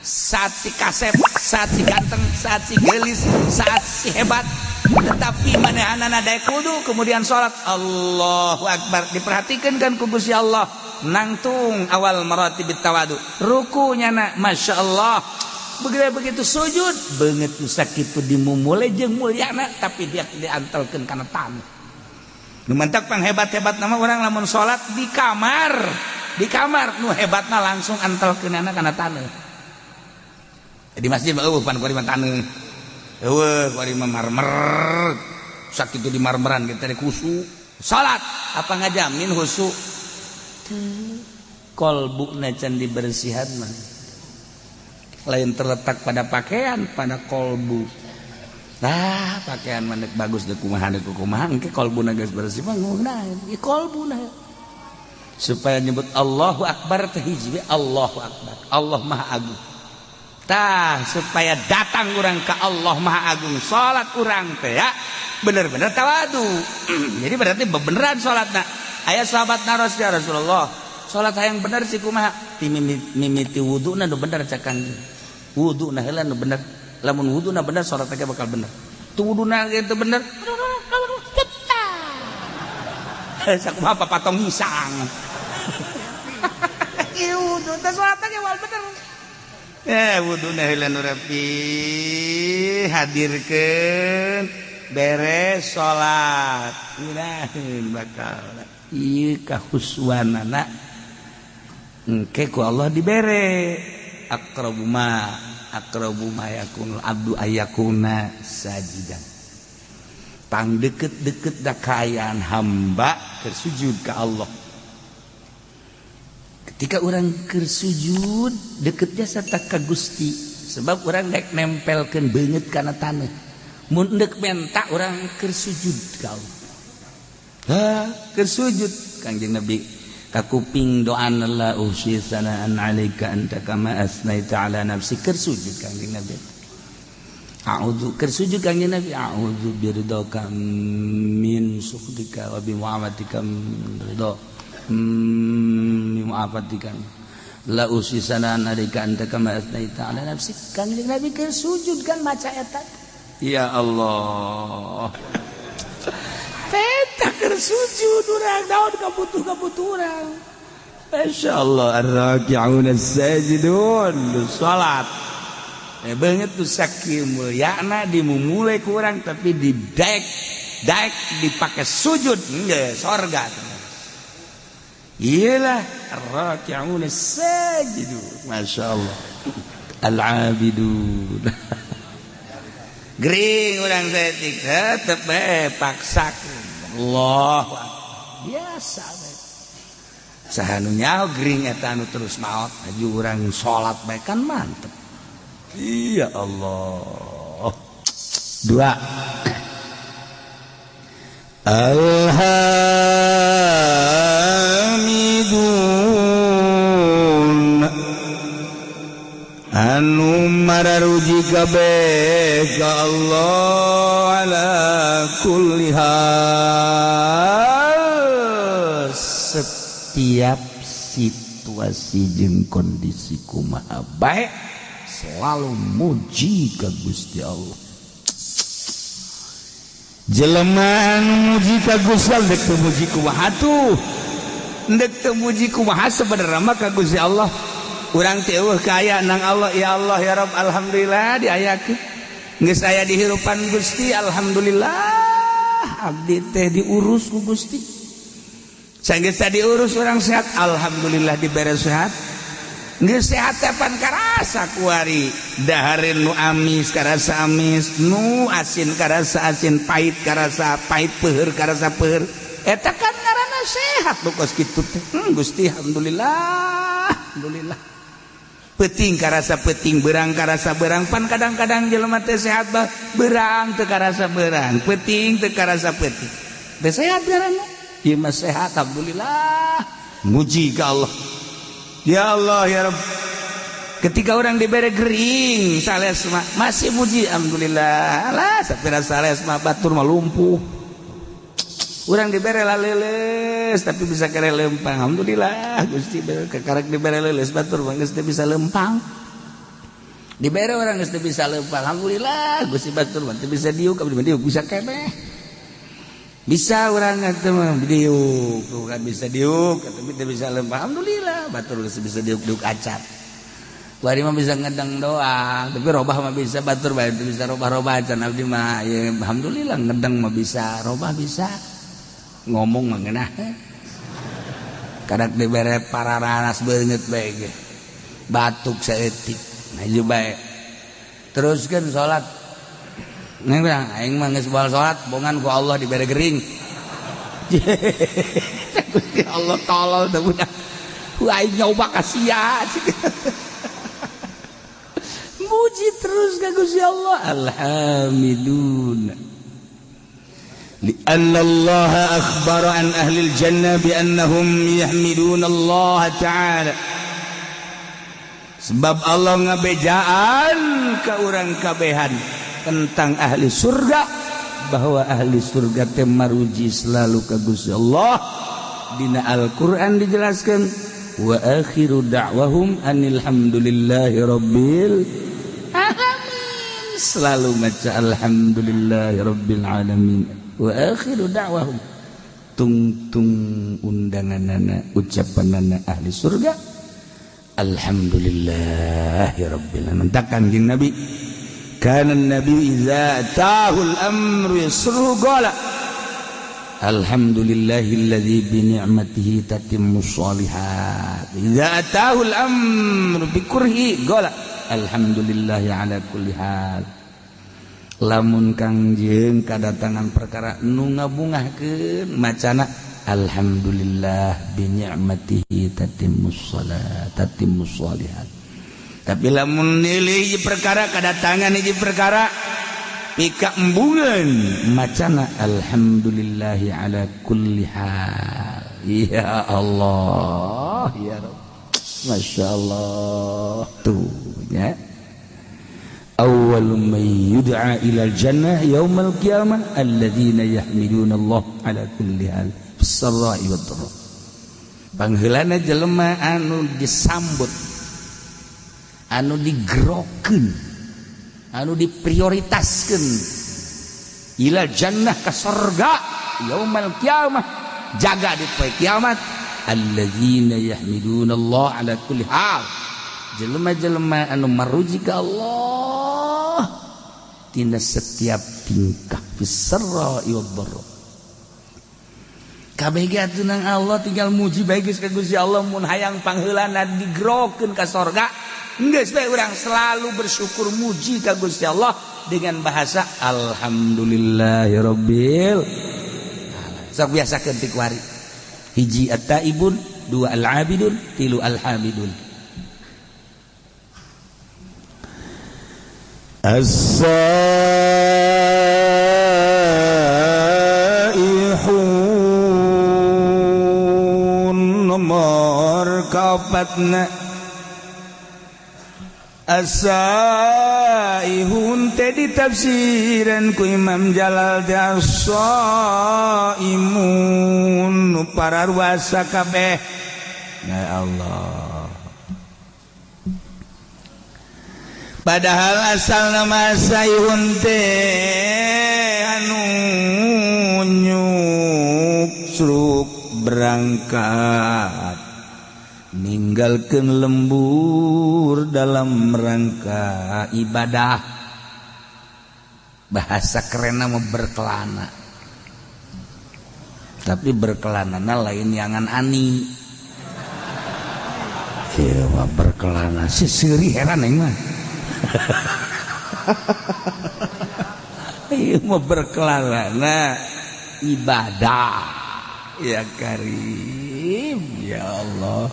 Saat si kasep, saat si ganteng, saat si gelis, saat si hebat, tetapi manehanana daek wudu, kemudian salat, Allahu Akbar, diperhatikan kan ku Gusti Allah. Nangtung awal maratibit tawadu, rukunya na Masya Allah. Begitu begitu sujud, beungeut nu sakitu dimumule jeung mulyana, tapi dia diantelkeun kana taneuh. Nu mantak panghebat-hebat nama orang lamun salat di kamar, di kamar nu hebatna langsung antelkeunana kana taneuh. Di masjid mah euweuh pan, kuari mah taneuh euweuh, kuari mah marmer. Sakitu di marmeran kita teh khusyuk salat, apa ngajamin khusyuk? Kolbuna can dibersihan mah. Lain terletak pada pakaian, pada kolbu. Nah, pakaian mana bagus deh, kumaha deh kumaha, engke kolbuna geus bersih mah ngeunaheun. Ieu kolbuna supaya nyebut Allahu Akbar teh hiji, Allahu Akbar, Allah Maha Agung. Tah, supaya datang urang ke Allah Maha Agung, salat urang teh ya bener-bener tawadu. Jadi berarti beneran salatna. Aya sahabat naros, "Ya Rasulullah, salat hayang bener sih kumaha?" Ti mimiti wuduna nu bener, cek Kangjeng. Wuduna heula nu bener. Lamun wuduna bener, salat teh bakal bener. Tu wuduna gitu bener, sakumaha papatong ngisang. Ieu wudu teh salat teh moal bener. Eh, wuduna heula nu rapi, hadirkeun, beres salat. Ngeunaheun bakal ieu kahuswanana, engke ku Allah dibere. Aqrabu ma, aqrabu ma yakunul abdu ayakuna sajidan. Pang deket-deket da kaayaan hamba keur sujud ka Allah. Ketika orang keur sujud, deket jasa ka Gusti, sebab orang dek nempelkeun beungeut kana taneuh. Mun deuk menta, urang keur sujud ka Allah. Ha, keur sujud Kangjeng Nabi kakuping doa, "La uhsi sanaan alaika anta kama asnaita ala nafsi." Keur sujud Kangjeng Nabi, a'udzu, keur sujud Kangjeng Nabi, "A'udzu biridhaka min sukhtika wa bi mu'afatika min ridha mu'afatika la uhsi sanaan alaika anta kama asnaita ala nafsi." Kangjeng Nabi keur sujud kan maca eta. Ya Allah, eta keur sujud urang naon kabutuh kabutuh urang? Masya Allah, ar-raki'un as-sajidun, salat beungeut tuh sakieu mulyana dimumule ku urang, tapi di daek daek dipake sujud geus sorga. Iyalah, ar-raki'un as-sajidun, Masya Allah, al-abidun. Gering urang saeutik, tetep bae paksakeun Allah biasa bae. Saha nu nyaho gering eta anu terus maot, aju urang salat bae kan mantep. Iya Allah. Dua. Alhamidun, anu mararuji kabeh ka Allah, ala kulli hal, setiap situasi jeung kondisi kumaha bae selalu muji ka Gusti Allah. Jelema anu muji ka Gusti Allah, dek teu muji kumaha tuh, dek teu muji kumaha, sebenarnya mah ka Gusti Allah urang teh euweuh kaya nang Allah. Ya Allah, ya Rabb, alhamdulillah diayakeun, geus aya di hirupan Gusti. Alhamdulillah abdi teh diurus ku Gusti. Sanggeus diurus, urang sehat, alhamdulillah dibere sehat. Geus sehat teh pan karasa kuari, dahareun nu amis karasa amis, nu asin karasa asin, pahit karasa pahit, peuheur karasa peuheur. Eta kan ngaranna sehat nu kos kitu teh. Gusti, alhamdulillah, alhamdulillah. Peuting karasa peuting, berang karasa berang. Pan kadang-kadang jelema teh sehat bah berang teu karasa berang, peuting teu karasa peuting. Teh sehat ngaranna. Ieu mah sehat, alhamdulillah, muji ka Allah. Ya Allah, ya Rabb. Ketika orang diberi gering sales mah masih muji, alhamdulillah lah sapira sales mah, batur mah lumpuh. Urang dibere laleles tapi bisa kere lempang, alhamdulillah Gusti, kekarek dibere leuleus, batur mah geus teu bisa lempang. Dibere urang geus teu bisa leumpang, alhamdulillah Gusti, batur mah teu bisa diuk, abdi mah diuk bisa keneh. Bisa urang teh mah diuk, bukan bisa diuk tapi teu bisa leumpang. Alhamdulillah batur geus bisa diuk-diuk acan. Kuari mah bisa ngedeng doang, tapi robah mah bisa, batur bae teu bisa robah-robah acan. Abdi mah ya alhamdulillah ngedeng mah bisa, robah bisa. Ngomong mah ngeunah. Kadak dibere pararanas beungeut bae ge. Batuk saeutik. Maju bae. Teruskeun salat. Neng bilang, aing mah geus baal salat, bongan ku Allah dibere gering. Gusti Allah tolol teh budak. Aing nyoba ka sia. Muji terus ka Gusti Allah. Alhamdulillah. لأن الله أخبر عن أهل الجنة بأنهم يحمدون الله تعالى. Sebab Allah ngabejaan ke urang kabehan tentang ahli surga, bahwa ahli surga teh maruji selalu ka Gusti Allah. Dina Al-Qur'an dijelaskan, wa akhiru da'wahum anil hamdulillahi rabbil alamin. Selalu maca alhamdulillahi rabbil alamin. Wa akhiru da'wahum, tungtung undanganana, ucapanana ahli surga, alhamdulillahi rabbil alamin. Takkan jeung Nabi, kana nabi idza atahul amru yasruhu qala alhamdulillahilladzi bi ni'matihi tatimmus sholihat. Idza atahul amru bi kurhi qala alhamdulillahi ala kulli hal. Lamun Kangjeng kadatangan perkara nu ngabungahkeun, macana alhamdulillah bi ni'matihi tatimmus shalat, tatimmus sholihat. Tapi lamun nilai hiji perkara kadatangan hiji perkara pika embungan, macana alhamdulillahi ala kulli hal. Ya Allah, ya Rabb, Masya Allah tuh ya. Awwalu man yud'a ila jannah yaumal qiyamah alladzina yahmiduna Allah ala kulli hal fis-sarra'i wad-dharra. Pangheulana jelema anu disambut, anu digerokeun, anu diprioritaskeun ila jannah ka sorga yaumal qiyamah, jaga di poe kiamat, alladzina yahmiduna Allah ala kulli hal, jelema-jelema anu maruji ka Allah tina setiap tingkah, fis-sarra'i wad-dharra. Kabeh ge atuh nang Allah, tinggal muji bae geus ka Gusti Allah. Mun hayang pangheulana digerokeun ka sorga, geus bae urang selalu bersyukur, muji ka Gusti Allah dengan bahasa alhamdulillahirabbil. Sok biasakeun ti kuari. Hiji at-taibun, dua al-abidun, tilu al-hamidun. As-saihun nomor kaopatna. As-saihun teh ditafsiran ku Imam Jalal teh as-saimun, nu pararuasa kabeh. Ya Allah, padahal asal nama saihun teh anu nyuksruk berangkat ninggalkan lembur dalam rangka ibadah. Bahasa keren nama berkelana, tapi berkelana lain yangan ani. Ewa berkelana si seuri heran aing mah. Ieu mah berkelana ibadah. Ya Karim, ya Allah.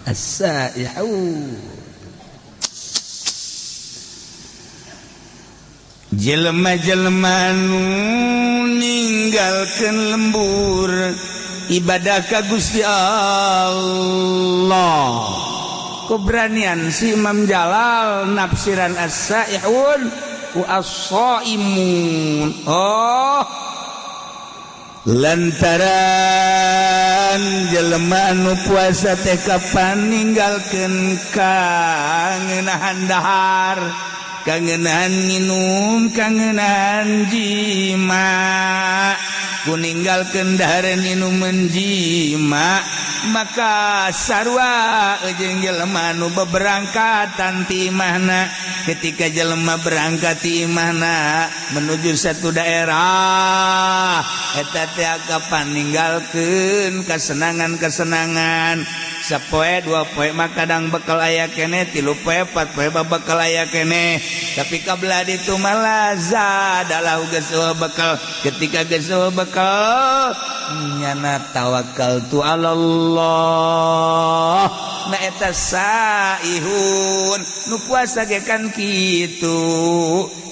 As-saihu jelema-jelema nu ninggalkeun lembur ibadah ka Gusti Allah. Keberanian si Imam Jalal nafsiran as-saihun wa as-saimun. Oh, Lantaran jelema anu puasa teh kapan ninggalkeun kangenahan dahar, kangenahan minum, kangenahan jima. Ku ninggalkeun dahareun inuman jima, maka sarua jeung jelema anu beberangkatan ti imahna. Ketika jelema berangkat ti imahna menuju satu daerah, eta teh kapan ninggalkeun kesenangan-kesenangan. Sapoe dua poe mah kadang bekal aya keneh, 3 poe 4 poe mah bekal aya keneh, tapi kabla ditu malah zadalah geus bekal. Ketika geus bekal nyana tawakal tu Allah. Nah, eta saihun nu puasa ge kan kitu,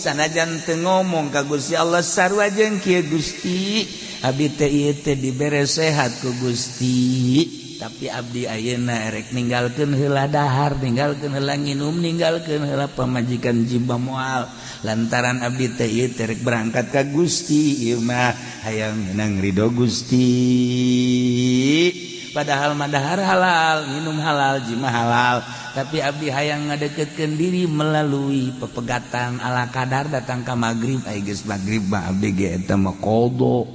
sanajan teu ngomong ka Gusti Allah, sarua jeung kieu, "Gusti, abdi teh ieu teh dibere sehat ku Gusti, tapi abdi ayeuna erek ninggalkeun heula dahar, ninggalkeun heula nginum, ninggalkeun heula pamajikan, jima moal, lantaran abdi teh ieu teh rek berangkat ka Gusti, ieu mah hayang menang ridho Gusti." Padahal mah dahar halal, minum halal, jima halal, tapi abdi hayang ngadeketkeun diri melalui pepegatan ala kadar. Datang ka magrib, ai geus magrib mah abdi ge eta mah qada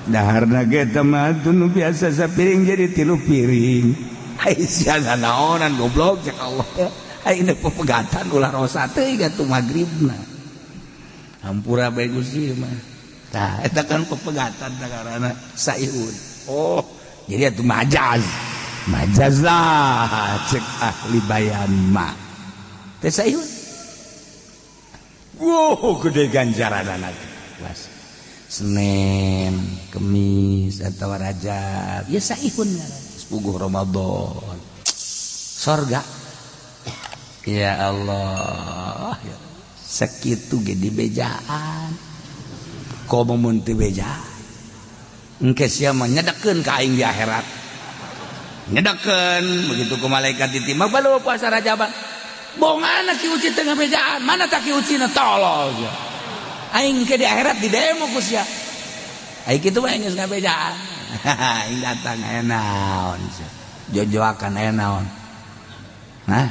daharna ge eta mah nu biasa sapiring jadi 3 piring. Ai sia naonan goblok, cek Allah. Ai ini pepegatan ulah rosa teh atuh magribna, hampura bae Gusti mah. Tah, eta kan pepegatan karena saihun. Oh, jadi itu majaz, majaz lah cek ahli bayan mah teh saihun. Wow, gede ganjaran anak was Senin, Kemis atau Rajab ya saihun, puguh Ramadan sorga. Ya Allah ya. Sakitu ge dibejaan, komo mun teu bejaan engke sia mah nyedekeun ka aing di akhirat, nyedekeun begitu ku malaikat ditimbang balu puasa Rajaban. Bongana Ki Uci teu ngabejaan, mana tak Ki Uci na tolol sia. Aing ke di akhirat di demo ku sia. Aing kitu mah geus ngabejaan, aing datang aya naon sia, jojoakan aya naon. Nah,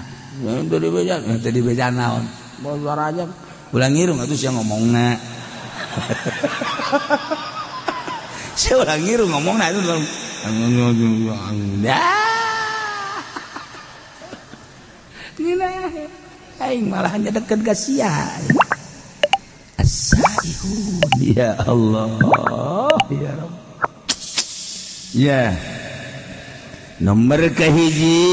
teu dibejaan, teu dibejaan naon, puasa Rajab ulah ngirung atuh sia ngomongna. Saya ulah ngiru ngomong, nah itu ya. Aing malah deket ka sia. As-saihun, ya Allah, ya Rabb. Ya. Nomor kahiji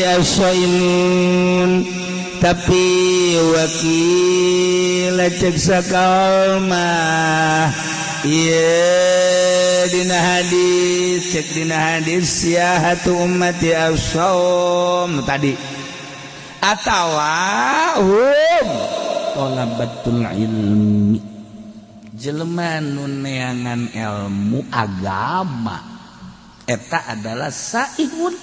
as-saimun, tapi wakil cek sakal mah. Iya, dina hadis, cek dina hadis, siyahatu ummati as-saum tadi atawa hum talabatul ilmi, jelema nu neangan ilmu agama eta adalah saihun.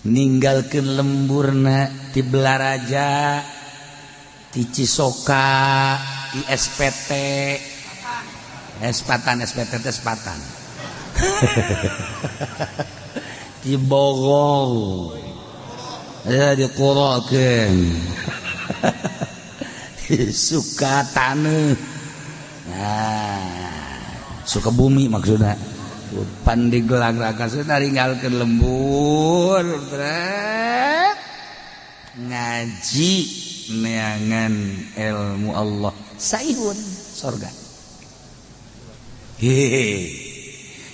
Ninggalkeun lemburna ti Belaraja, ti Cisoka, ISPT, Espatan, SPT teh Sepatan, di Bogor ya, dikurokeun suka taneuh, nah Sukabumi maksudna, Pandeglang, Raka, ninggalkeun lembur ngaji neangan ilmu Allah, saihun sorga. Hehehe,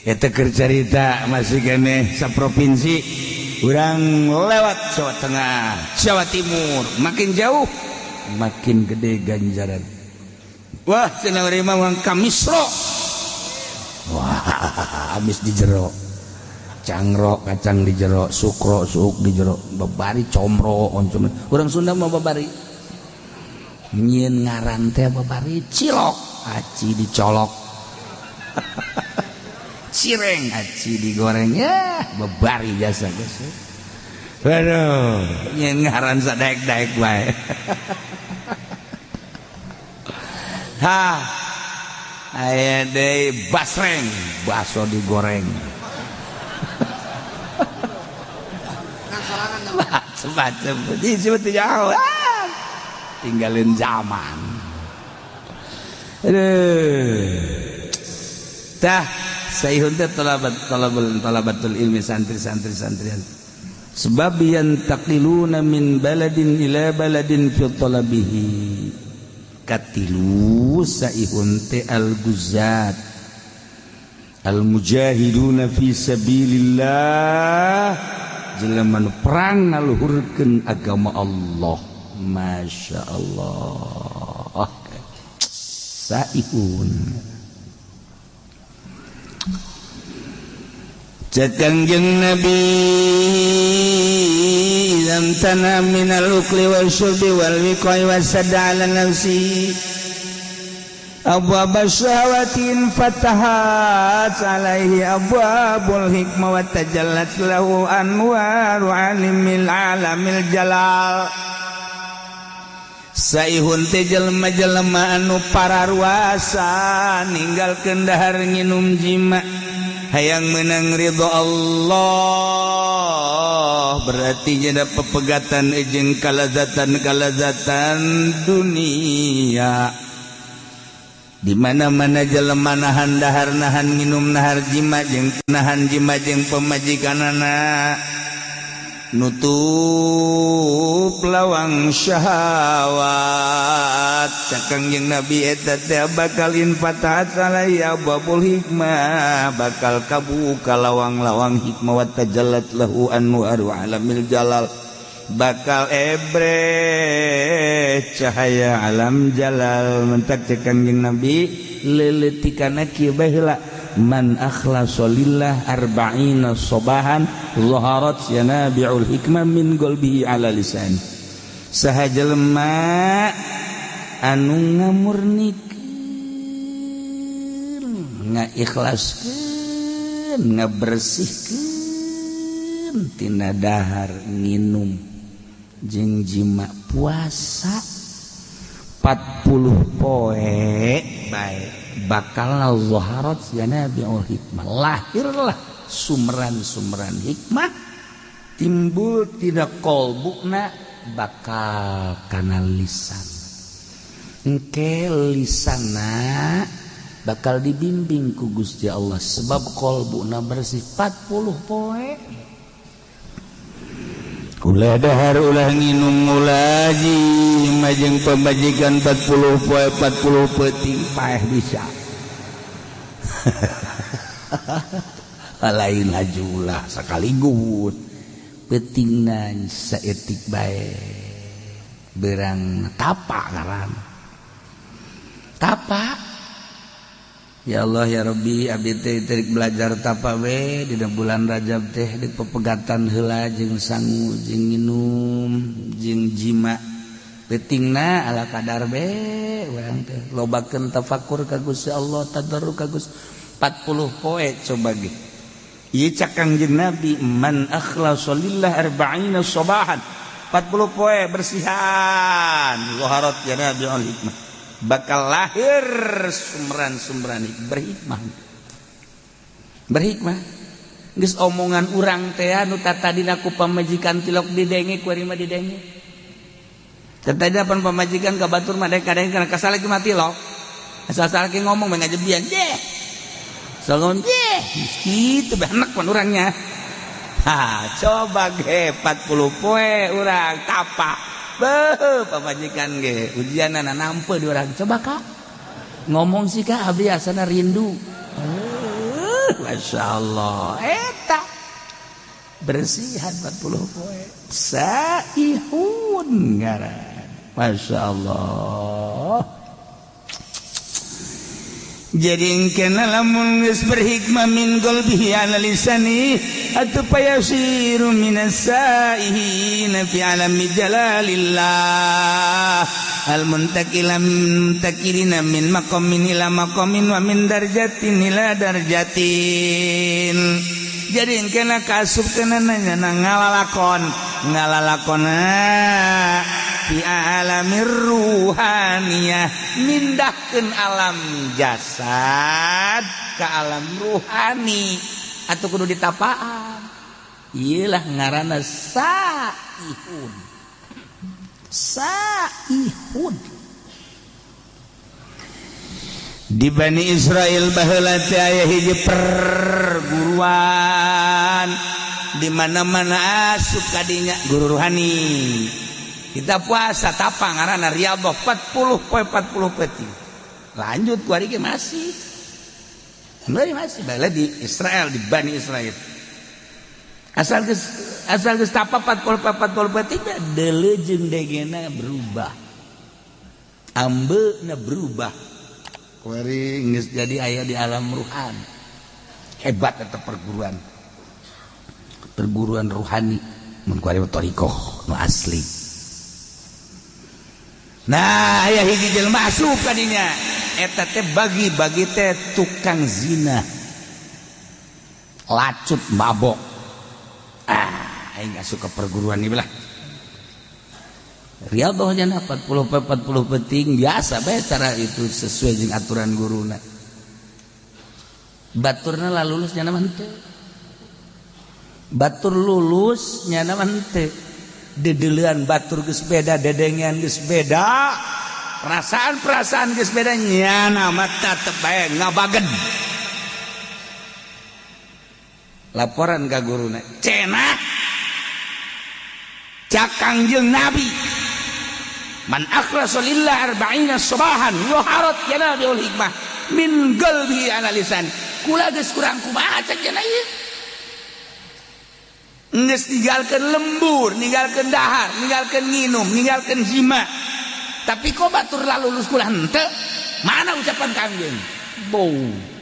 eta keur carita masih keneh saprovinsi. Urang lewat Jawa Tengah, Jawa Timur, makin jauh makin gede ganjaran. Wah, cenah urang mah ka Misro. Wah, habis di jero cangro, kacang di jero, sukro suuk di jero, babari comro oncom. Urang Sunda mah babari nyieun ngaran teh babari cilok aci dicolok, cireng aci digoreng, ya babari jasa geus. Aduh, nyieun ngaran sadaek-daek bae. Ha. Aya deui basreng, baso digoreng. Macem-macem. Jauh. Ah, tinggalin zaman. Aduh. Tah, saihun teh talabat talabul talabatul ilmi santri-santri santrian. Sebab yantaqiluna min baladin ila baladin fi talabihi. Katilu saihun teh al-guzat al-mujahiduna fi sabilillah, jelema nu perang ngaluhurkeun agama Allah. Masya Allah, saihun. Cek Kangjeng Nabi, zamtana minal ukli wal syurbi wal wiqai wasadda ala nafsi abwab syahawatin fatahat alaihi abwabul hikmah wa tajallat lahu anwaru alimil alamil jalal. Saihun teh jelema-jelema anu pararuasa ninggalkeun dahar nginum jima hayang menang ridho Allah, berarti jadi pepegatan jeung kalazatan-kalazatan dunia. Di mana-mana jelema nahan dahar, nahan nginum, nahar jima jeung nahan jima jeung pemajikanana, nutup lawang syahwat. Cek Kangjeng Nabi eta teh bakal infatahat alaihi abwabul hikmah, bakal kabuka lawang-lawang hikmah, wa tajallat lahu anwaru alamil jalal, bakal ebre cahaya alam jalal. Mentak cek Kangjeng Nabi leuleutikanna kieu bae heula, man akhlasa lillah arba'ina sobahan zaharat yanabi'ul hikmah min qalbihi ala lisan. Saha jelema anu ngamurnikeun, ngaikhlaskeun, ngabersihkeun tina dahar nginum jeung jima puasa 40 poe bae, bakal zaharat yanabi'ul hikmah, lahirlah sumberan-sumberan hikmah, timbul tidak kolbukna bakal kana lisan. Engke lisana bakal dibimbing ku Gusti Allah sebab kolbukna bersih 40 poe. Ulah dahar, ulah nginum, ulah jima jeung pamajikan 40 poe 40 peuting paeh bisa. Lain hajulah sekaligus peutingna saeutik bae berang tapa ngaran tapa. Ya Allah ya Rabbi, abdi teh teu belajar tapa we dina bulan Rajab teh di pepegatan heula jeung sangu jeung nginum jeung jima peutingna ala kadar be urang teh lobakeun tafakur ka Gusti Allah, tadarru ka Gusti 40 poe coba ge. Ieu cak Kangjeng Nabi, man akhlasa lillah arba'ina sabahan, 40 poe bersihan zaharat ya Nabi al hikmah, bakal lahir sumberan-sumberan berhikmah. Berhikmah geus omongan urang teh anu tatadina ku pamajikan tilok didenge ku ari mah didenge. Tatadina pan pamajikan ka batur mah kadang kana kasal lagi mati tilok. Asal-asal lagi ngomong mah ngajebian deh. Salon deh kitu benek pan urangnya. Ha, coba ge 40 poe urang tapa. Beuh, pamajikan ge ujianana nampe di urang. Coba kak ngomong sih kak, abdi asana rindu. Masya Allah, eta bersihan 40 poe saihun ngaran. Masya Allah. Jadi kena lamun geus berhikmah min qalbihi ala lisani atuh payasiru minas saihin fi alami jalalillah al muntaqilam muntakirina min maqamin ila maqamin wa min darjatin ila darjatin. Jadi kena kasup kena nanya ngalalakon ngalalakona Fi alamir ruhaniyah, mindahkeun alam jasad ke alam ruhani atau kudu ditapaan. Iyalah ngaranna saihun. Saihun di Bani Israel baheula teh aya hiji perguruan di mana-mana asup kadinya guru ruhani. Kita puasa tapa ngaranna riyadhah 40 poe 40 peuting. Lanjut ku hari ge masih. Masih baheula di Israel, di Bani Israel. Asal geus tapa 40 poe 40 peuting, deuleu jeung degena berubah. Ambeuna berubah. Kuari geus jadi aya di alam ruhani. Hebat eta perguruan. Perguruan ruhani mun kuari mah thariqah nu asli. Nah, aya hiji jelema asup ka dinya. Eta teh bagi-bagi teh tukang zina. Lacut mabok. Ah, aing asup ke perguruan ieu lah. Riyadhah nya 40 40 peuting biasa bae, cara itu sesuai jeung aturan guruna. Baturna lah lulus nya mah henteu. Batur lulus nya mah henteu. Dedeleuan batur geus beda, dedengean geus beda, perasaan-perasaan geus beda, nyana mah tetep bae ngabagen. Laporan ka guruna, cenah cak Kangjeng Nabi, man akhlasa lillah arba'ina sabahan yuharat yanabiul hikmah min qalbi ala lisan. Kula geus kurang kumaha cek cenah ieu, geus ninggalkeun lembur, ninggalkeun dahar, ninggalkeun nginum, ninggalkeun jima, tapi kok batur lalulus, kula henteu. Mana ucapan Kangjeng? Bau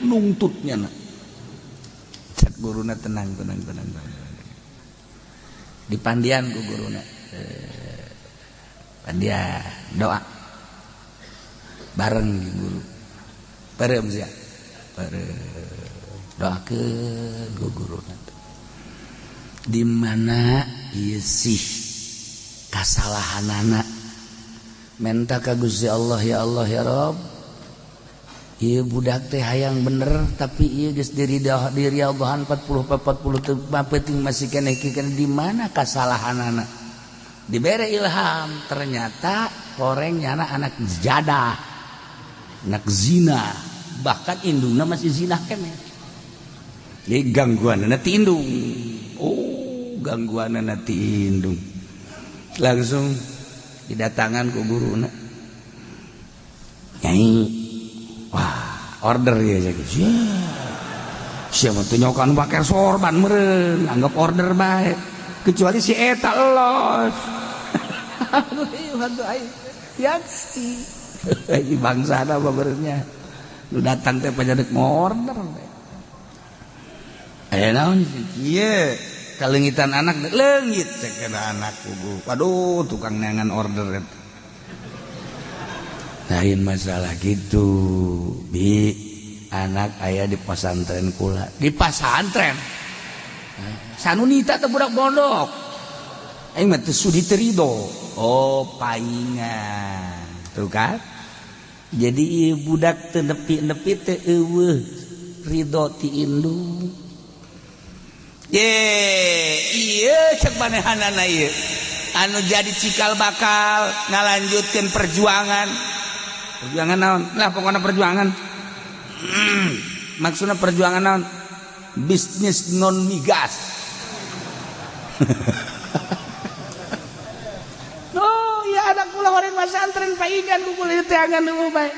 nungtutnya na. Cek guruna, tenang, tenang, tenang, tenang. Dipandian ku guruna, pandian doa bareng di guru, parem sia, parem, doakeun ku guruna, di mana ieu sih kasalahanana, menta ka Gusti Allah, ya Allah, ya Rob, ieu budak teh hayang bener, tapi ieu geus diri diri Allahan 40 40 peuting masih keneh kieu, di mana kasalahanana? Dibere ilham, ternyata horeng nyana anak jadah, anak zina, bahkan indungna masih zina keneh. Jadi gangguan ti indung. Oh, gangguan ti indung. Langsung didatangan ku guruna. Nyai, wah, order ya jadi. Siapa tuh nyokan pakai sorban meren, anggap order baik. Kecuali si eta los. Aduh, yaksi. Bangsa apa berenya. Lu datang teh pajadik mau order. Aya naon sih? Ieu kalengitan anak, leungit cek anak kubu. Waduh, tukang neangan order eta. Lain masalah gitu. Bi, anak aya di pesantren kula. Di pesantren. Sanunita teh budak pondok. Aing mah teu sudi, teu rido. Oh, paingan. Tuh kan? Jadi ieu budak teu nepi-nepi teh eueuh ridho ti indung. Ye, iya cek manehanana ieu. Anu jadi cikal bakal ngalanjutkeun perjuangan. Perjuangan naon? Lah, pokoknya perjuangan. Maksudnya perjuangan naon? Bisnis non migas. Oh, ya anak kula horeng pesantren paingan ku kula teangan nu bae.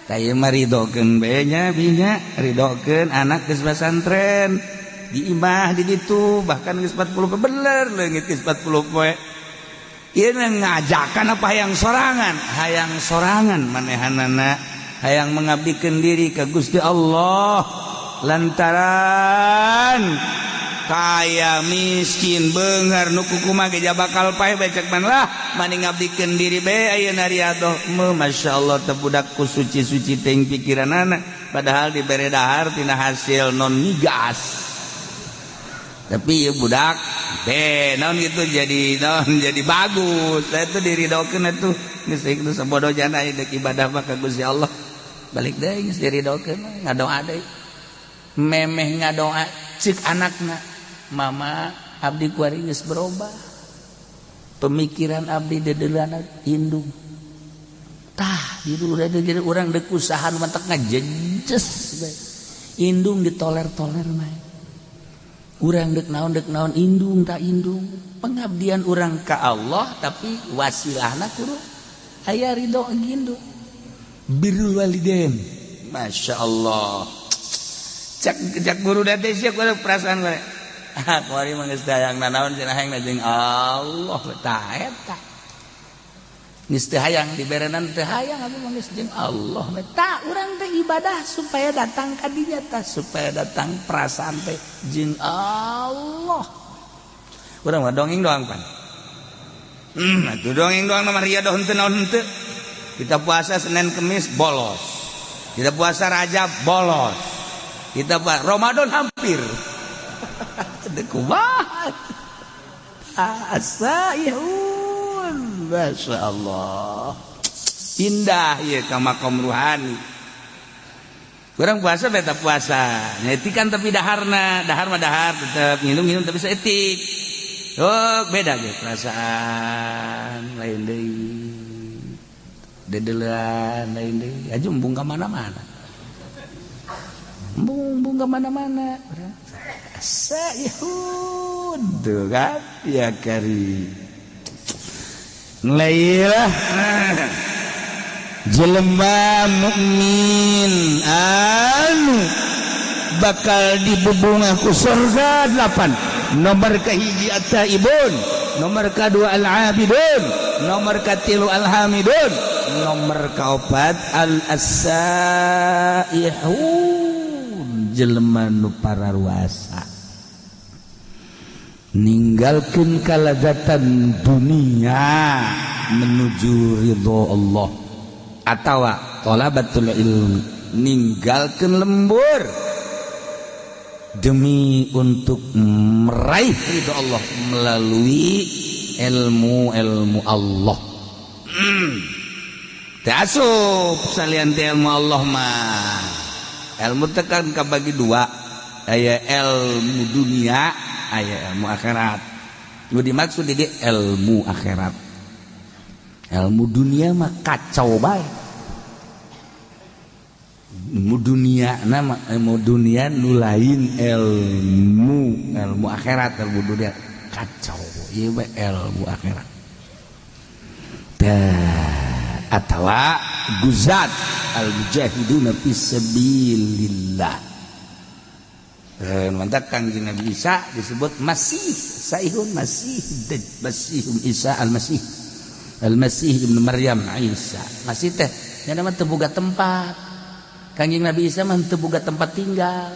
Tah, ieu mah ridokeun bae nya, binya, ridokeun anak geus pesantren. Di imah di ditu bahkan geus 40 poe, bener leungit geus 40 poe. Ieu ngajakan apa hayang sorangan? Hayang sorangan manehanana, hayang mengabdikeun diri ka Gusti Allah lantaran kaya miskin beunghar nu kukumaha ge bakal paeh bae, cek man lah mani ngabdikeun diri bae ayeuna riyadhah. Masya Allah teh budakku suci-suci teuing pikiranana, padahal dibere dahar tina hasil non migas. Tapi ya budak be naon gitu, jadi naon, jadi bagus. Saya tuh diridokeun atuh, geus itu sabodo jana dek ibadah mah ka Gusti Allah. Balik deui geus diridokeun, ngadoa deui. Memeh ngadoa, cek anakna, "Mama, abdi kuari geus berubah. Pemikiran abdi dedelana indung." Tah, di jadi urang dek usaha matak ngajejes bae. Indung ditoler-toler mah. Urang dek naon, dek naon, indung tak indung. Pengabdian urang ka Allah, tapi wasilahna kudu aya ridho indung. Birrul walidain. Masya Allah. Cek cek guru teh sia kudu perasaan gue. Ah, kuari mah geus hayang nanaon cenah, hayang jeung Allah tah eta. Geus teu hayang diberenan, teu hayang, abdi mah geus jeung Allah. Tah, urang teh ibadah supaya datang ka dinya tah, supaya datang perasaan teh jeung Allah. Urang mah dongeng doang pan. Atuh dongeng doang mah riadoh henteu naon henteu. Kita puasa Senin Kemis bolos. Kita puasa Rajab bolos. Kita puasa Ramadan hampir. Kumaha? Asaihun. Masya Allah. Indah ya ka makom ruhani. Kurang puasa beta puasa. Nyetikan tapi daharna, dahar mah dahar tetep, minum-minum tapi seetik. Oh, beda ge perasaan lain deui. Dedelan lain deui. Aja embung ka mana-mana. Embung embung ka mana-mana. Saihun tuh kan ya kari. Lailah jelema mukmin anu bakal dibubungah ku surga delapan. Nomor kahiji at-taibun, nomor kedua al-abidun, nomor katilu al-hamidun, nomor kaopat al-asaihun, jelema nu pararuasa ninggalkeun kalazatan dunia menuju ridho Allah, atawa thalabatul ilmi, ninggalkeun lembur demi untuk meraih ridho Allah melalui ilmu-ilmu Allah. Asup salian ilmu Allah mah. Ilmu tekan bagi dua, aya ilmu dunia, aya ilmu akhirat. Nu dimaksud di ilmu akhirat. Ilmu dunia mah kacau bae. Ilmu dunia nama ilmu dunia nu lain ilmu ilmu akhirat. Ilmu dunia kacau, ieu mah ilmu akhirat. Tah, atawa guzat al mujahiduna fisabilillah. Mantap. Kangjeng Nabi Isa disebut Masih Saihun, Masih Masih Isa Al-Masih, Al-Masih Ibnu Maryam Isa. Masih teh nya mah teu boga tempat. Kangjeng Nabi Isa mah teu boga tempat tinggal,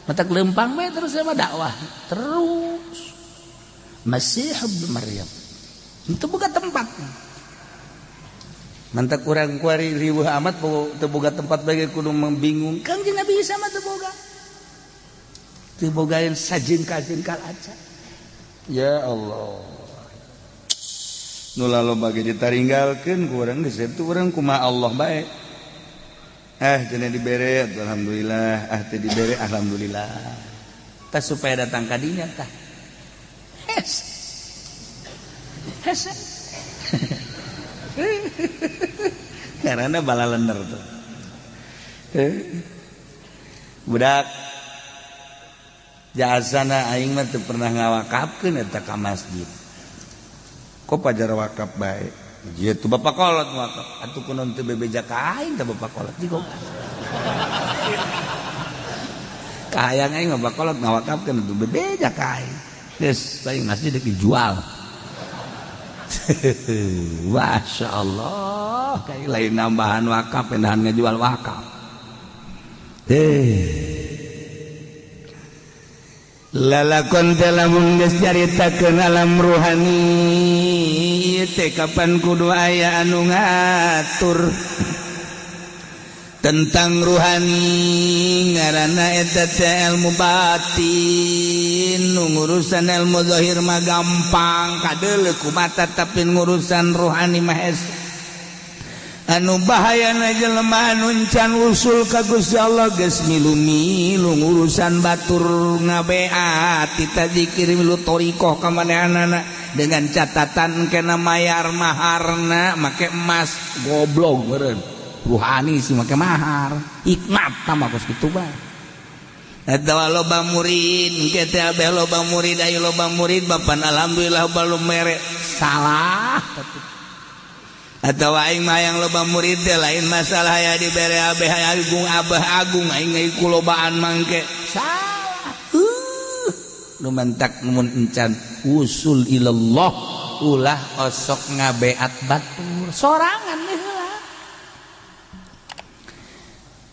matak lempang we terus sama dakwah terus. Masih Ibnu Maryam teu boga tempat. Mantak kurang kuari riweuh amat teu boga tempat bagi kudu membingung. Kangjeng Nabi Isa mah teu boga, teu bogaeun sajengkal-jengkal aja. Ya Allah, nu loba ge ditaringgalkeun ku urang geus itu. Urang kumaha Allah bae. Eh, cenah dibere alhamdulillah, ah teu dibere alhamdulillah. Tah, supaya datang ka dinya tah. Hes hes, karena bala lener tuh. Budak jasana aing mah teu pernah ngawakafkeun eta ka masjid. Kok pajar wakaf bae? Gitu bapak kolot wakaf. Atuh kunaon teu bebeja ka aing teh bapak kolot jigo. Kahayang aing mah bapak kolot ngawakafkeun atuh bebeja ka aing. Geus paling masjid dijual. Masya Allah, kayak lain nambahan wakaf, pindahan ngejual wakaf. Lalakon teh lamun geus caritakeun alam ruhani ieu teh, kapan kudu aya anu ngatur. Tentang ruhani ngaranna eta teh ilmu batin. Nu ngurusan ilmu zahir mah gampang kadeuleu ku mata, tapi ngurusan ruhani mah hese. Anu bahayana jelema anu can usul ka Gusti Allah geus milu-milu ngurusan batur, ngabeat tita zikir, milu thoriqoh ka manehanana dengan catatan kena mayar maharna make emas. Goblok meureun ruhani sih make mahar hikmat tambah kos kitu bae. Eta loba murid kita abeh, loba murid, ayo loba murid bapan, alhamdulillah belum mere salah. Atau aing mah yang loba murid teh lain masalah ya dibere abeh agung, abah agung aing ku lobaan mangke, salah. Nu mantak mun encan usul ilallah ulah osok ngabeat batur sorangan heula.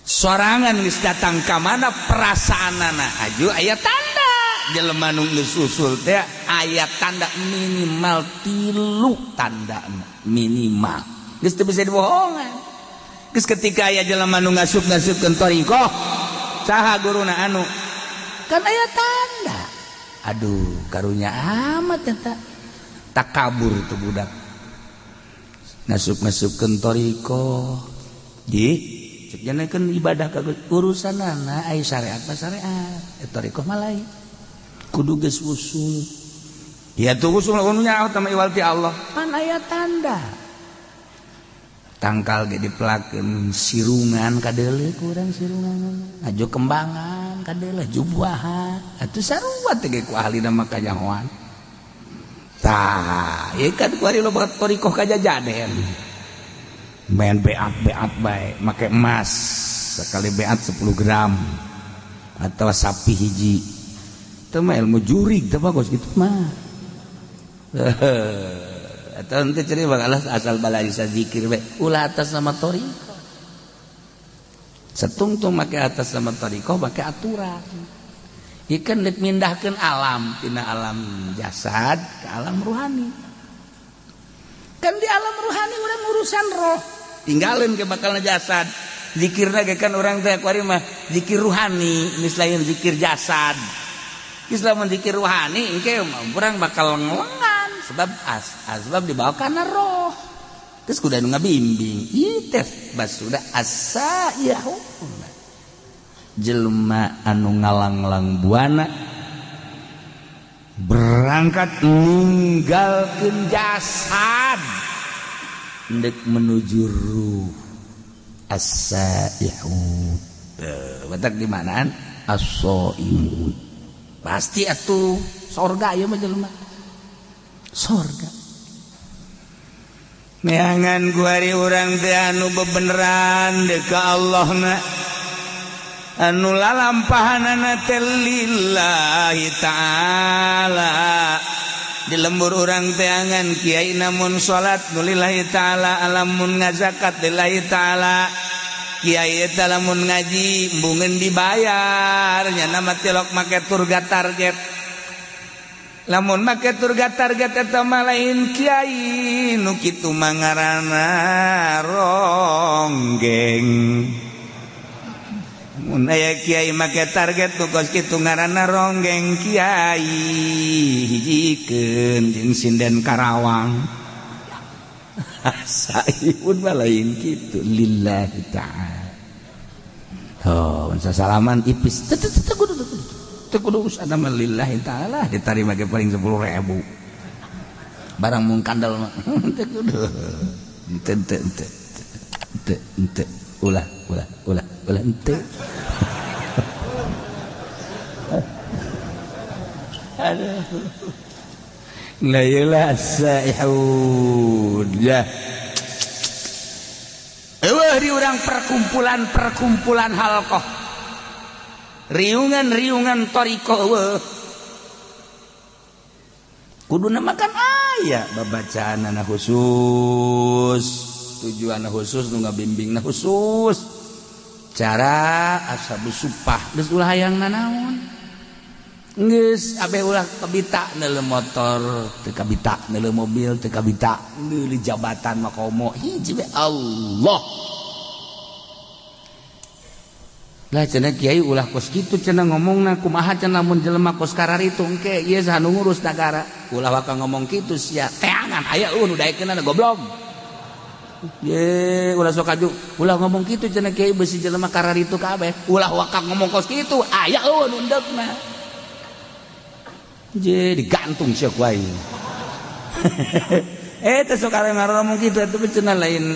Sorangan geus datang ka mana perasaanana aju aya tanda jelema nu geus usul teh, aya tanda minimal tilu tanda minimal, geus teu bisa dibohongan. Geus ketika aya jelema nu ngasup-ngasupkeun thoriqoh, saha guruna, anu kan aya tanda. Aduh, karunya amat eta takabur tuh budak ngasup-ngasupkeun thoriqoh di cek kan ibadah ka urusanana aya syariat mah syariat, thoriqoh mah lain, kudu geus usul. Ya tuh usul nya sama iwal ti Allah pan aya tanda tangkal ge dipelakeun sirungan kadeuleu kurang sirungan aju kembangan kadeuleu jubuahan atuh sarua teh ge ku ahlina mah kanyahoan. Tah ieu kan kuari loba thoriqoh kajajaden main beat beat bae make emas sekali beat 10 gram atau sapi hiji. Itu mah ilmu jurig teh bagus gitu mah. Atau nanti ceri bakal asal balai zikir bae, ulah atas nama thoriqoh. Setungtung make atas nama thoriqoh make aturan. Ikan dek mindahkeun alam tina alam jasad ke alam ruhani. Kan di alam ruhani urang urusan roh, tinggalin ke bakal jasad. Zikirna ge kan urang teh kuari mah zikir ruhani, geus lain zikir jasad. Geus lamun zikir ruhani engke urang bakal ngelengan sebab asbab dibawa kana roh. Terus kudu anu ngabimbing ieu teh bas sudah asa yahu jelema anu ngalanglang buana berangkat ninggalkeun jasad ndek menuju ruh, as-saihun. Batak di manaan as-saimun pasti atuh sorga ieu mah jelema sorga. Neangan kuari urang teh anu bebeneran deuk ka Allah na anu lalampahanana teh lillahi ta'ala. Di lembur urang teangan kiai namun salat nu lillahi ta'ala, alamun ngazakat lillahi ta'ala. Kiai eta lamun ngaji embungeun dibayar nya nama tilok make turga target. Lamun make turga target eta mah lain kiai nu kitu mah, ngaranna ronggeng. Mun aya kiai make target nu kos kitu ngaranna ronggeng kiai, hijikeun jeung sinden Karawang. Saipun mah lain kitu, lillahi ta'ala. Oh, salaman ipis teu teu kudu teu kudu urusan mah lillahi ta'ala, ditarima ge paling 10.000 barang mung kandel mah teu kudu teu teu teu teu teu ulah ulah ulah ulah henteu. Aduh. La ilah saihun ya. Eueuh di urang perkumpulan-perkumpulan halqah. Riungan-riungan thoriqoh eueuh. Kuduna makan aya babacaanana khusus, tujuan khusus, nu ngabimbingna khusus. Cara ashabus supah geus ulah hayang nanaon. Geus abeh ulah kabita neuleuh motor, teu kabita neuleuh mobil, teu kabita neuleuh jabatan mah komo hiji we Allah. Lah cenah kiai ulah kos kitu cenah ngomongna kumaha cenah mun jelema kos kararitu engke ieu saha nu ngurus nagara. Ulah waka ngomong kitu sia teangan aya eueuh nu daekeunana goblok. Ye ulah sok aju ulah ngomong kitu cenah kiai beusi jelema kararitu kabeh. Ulah waka ngomong kos kitu aya eueuh nu endekna. Je digantung sia ku aing. Teh sok ngomong kitu atuh cenah lain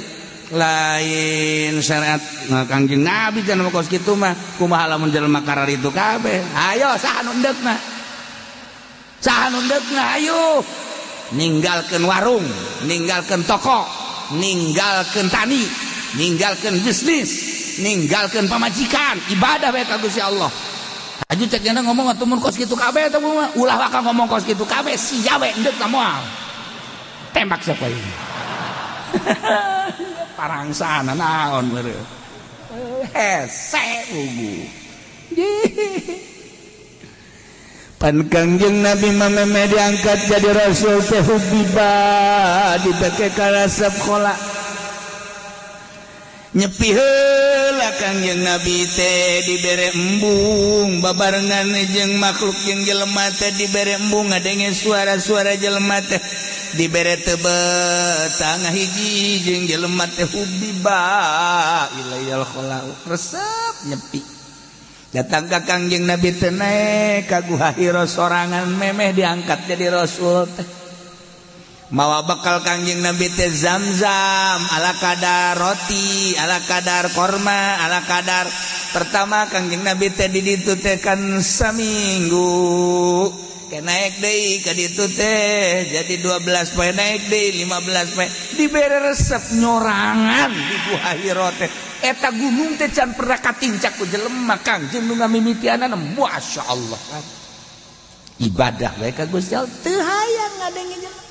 lain syariat Kangjeng Nabi cenah kos kitu mah kumaha lamun jelema kararitu kabeh. Ayo saha nu endekna? Saha nu endekna ayo. Ninggalkeun warung, ninggalkeun toko, ninggalkeun tani, ninggalkeun bisnis, ninggalkeun pamajikan, ibadah bae ka Gusti Allah. Aju cek nya ngomong atuh mun kos kitu kabeh teh ulah waka ngomong kos kitu kabeh sia we endekna moal. Tembak siapa ini? Parangsana naon meureun. Hese bubu. Pan Kangjeng Nabi mah diangkat jadi rasul teh hubiba dibeke karasep khola. Nyepi heula Kangjeng Nabi teh dibere embung babarengan jeung makhluk jeung jelema teh dibere embung ngadenge suara-suara jelema teh dibere tebet tangah hiji jeung jelema teh hubiba ilayal khola resep nyepi datang ka Kangjeng Nabi teh naek ka Guha Hira sorangan memeh diangkat jadi rasul teh mawa bekal Kangjeng Nabi teh zam-zam ala kadar roti ala kadar korma ala kadar pertama Kangjeng Nabi teh di ditu teh kan saminggu ke naik deui ka ditu teh jadi 12 poe naik deui 15 poe dibere resep nyorangan di Guha Hira teh eta gunung teh can pernah katincak ku jelema Kangjeng nu ngamimitianana masyaallah kan ibadah bae ka Gusti Allah teu hayang ngadenge jelema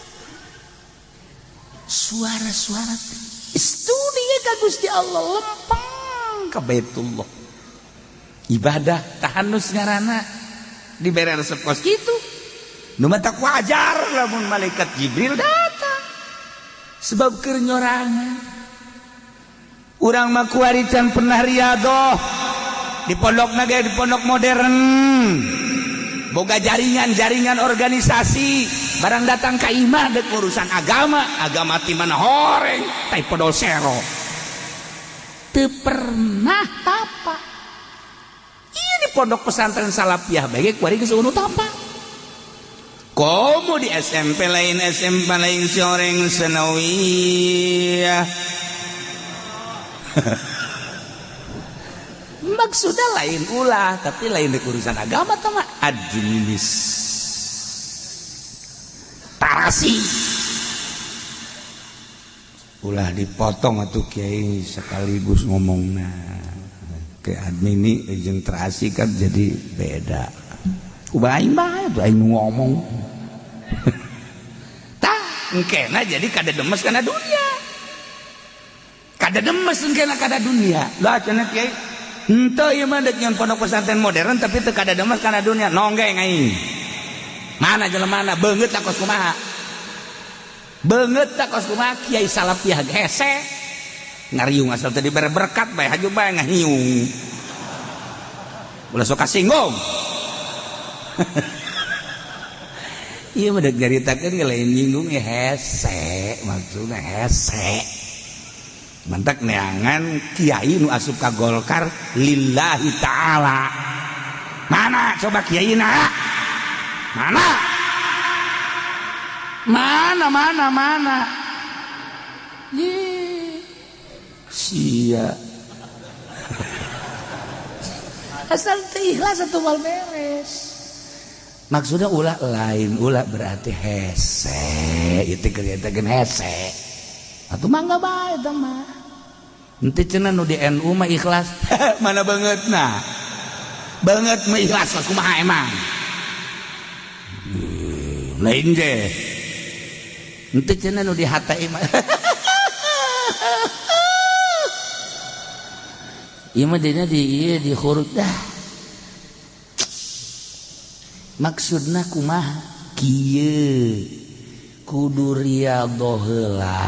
suara-suara studi ka Gusti Allah lempeng ka Baitullah ibadah tahanus ngaranna dibere resep kos kitu nu matak wajar lamun malaikat Jibril datang sebab keur nyorangan urang mah kuari can pernah riadoh di pondok ge di pondok modern boga jaringan-jaringan organisasi barang datang ka imah dek urusan agama agama ti mana horeng tai podol sero teu pernah tapa. Iya di pondok pesantren Salafiyah bae kuari geus eueuh tapa. Komo di SMP lain SMP lain sioreng senawiyah. Maksudnya lain ulah tapi lain dek urusan agama tama administrasi. Ulah dipotong atuh kiai sekaligus ngomongna. Ke admini jeung terasi kan jadi beda. Kumaha aing bae tuh aing ngomong. Tah, engkena jadi kada demes kana dunia. Kada demes engkena kada dunia. Lah cenah kiai, henteu ieu mah deuk nyeun pondok pesantren modern tapi teu kada demes kana dunia. Nonggeng aing. Mana jelemana beungeut tak kos kumaha? Beungeut tak kos kumaha kiai Salafiyah hese. Ngariung asal tadi dibere berkat bae haju bae ngahiung. Ulah sok kasinggung. Ieu mah deuk nyaritakeun lain nyinggung ya hese, maksudna hese. Mantak neangan kiai nu asup ka Golkar lillahi ta'ala. Mana coba kiai na? Mana? Mana mana mana? Ye. Sia. Asal teu ikhlas atuh moal beres. Maksudnya ulah lain ulah berarti hese, itu kerjaan hese. Atuh mangga bae eta mah. Henteu cenah nu di NU mah ikhlas. Mana bangetna? Banget mah ikhlas kumaha emang? Lain je. Henteu cenah nu di HTI mah. Ieu mah dina di ieu di huruf dah. Maksudna kumaha? Kieu kudu riyadhoh heula.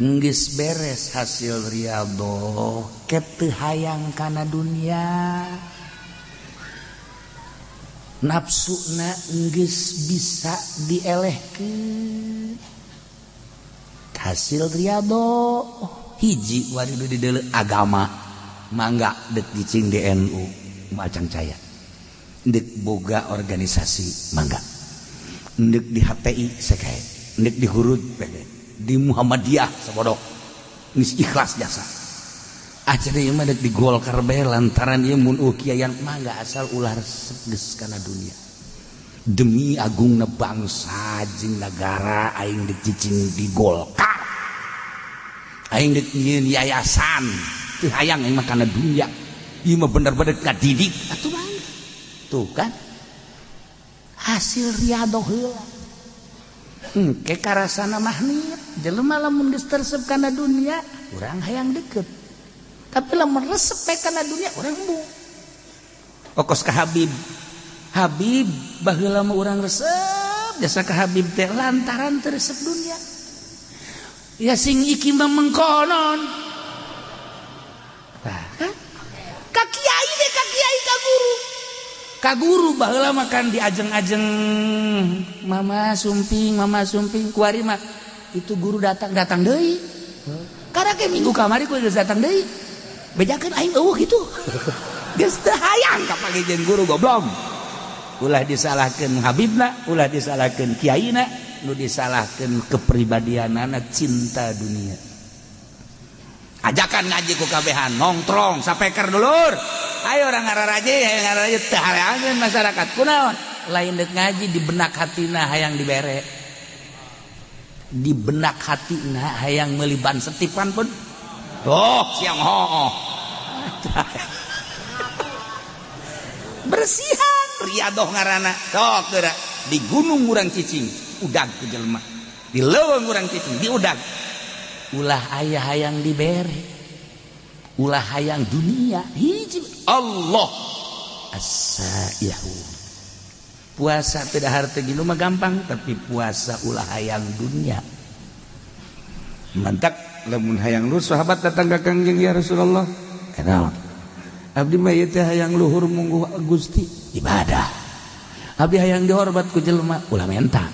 Geus beres hasil riyadhoh teu hayang kana dunia, nafsuna geus bisa dielehkeun. Hasil riyadhoh hiji wari di deuleu agama, mangga dek cicing di NU macang caya, dek boga organisasi mangga, dek di HTI sekae, dek di Hurud pede, di Muhammadiyah sabodok, geus ikhlas jasa. Acara ieu mah dek di Golkar bae lantaran ieu mun kiaian, mangga, asal ulah resep geus kana dunia. Demi agungna bangsa jeung negara, aing dek cicing di Golkar, aing dek nyieun yayasan, teu hayang aing mah kana dunia, ieu mah bener-bener ngadidik atuh, mangga. Tuh kan hasil riyadhoh heula. Ke karasana mahnit jelema lamun geus teresep kana dunia, urang hayang deket, tapi lamun resep we kana dunia, urang embung. Okos ka Habib, Habib, baheula mah urang resep jasa ka Habib teh lantaran teu resep dunia. Ya sing iki mah mengkonon. Tah kan ka kiai deh, ka kiai, ka guru, ka guru baheula mah kan diajeng-ajeng, "Mama sumping, Mama sumping." Kuari mah itu guru datang, datang deui. Karena ke minggu kamari ku geus datang deui, bejakeun aing eueuh kitu, geus teu hayang kapanggih jeung guru, goblok. Ulah disalahkeun Habibna, ulah disalahkeun kiaina, nu disalahkeun kepribadianana cinta dunia. Ajakan ngaji ku kabehan nongtrong sapeker, "Dulur, ayo urang ngararaji, ayo ngararaji." Teu hareangeun masyarakat. Kunaon? Lain dek ngaji, di benak hatina hayang dibere, di benak hatina hayang meuli ban setipan pun. Oh, siang ho bersihan riadoh ngaranna. Sok geura di gunung urang cicing, udag ku jelema, di leuweung urang cicing, di udag. Ulah aya hayang dibere, ulah hayang dunia. Hiji Allah as-saihu. Puasa tidak harta gitu mah gampang, tapi puasa ulah hayang dunia. Mantap lamun hayang luhur. Sahabat datang ka Kangjeng, "Ya Rasulullah, kenal abdi mah ieu teh hayang luhur mungguh Gusti, ibadah. Abdi hayang dihormat ku jelema." Ulah menta.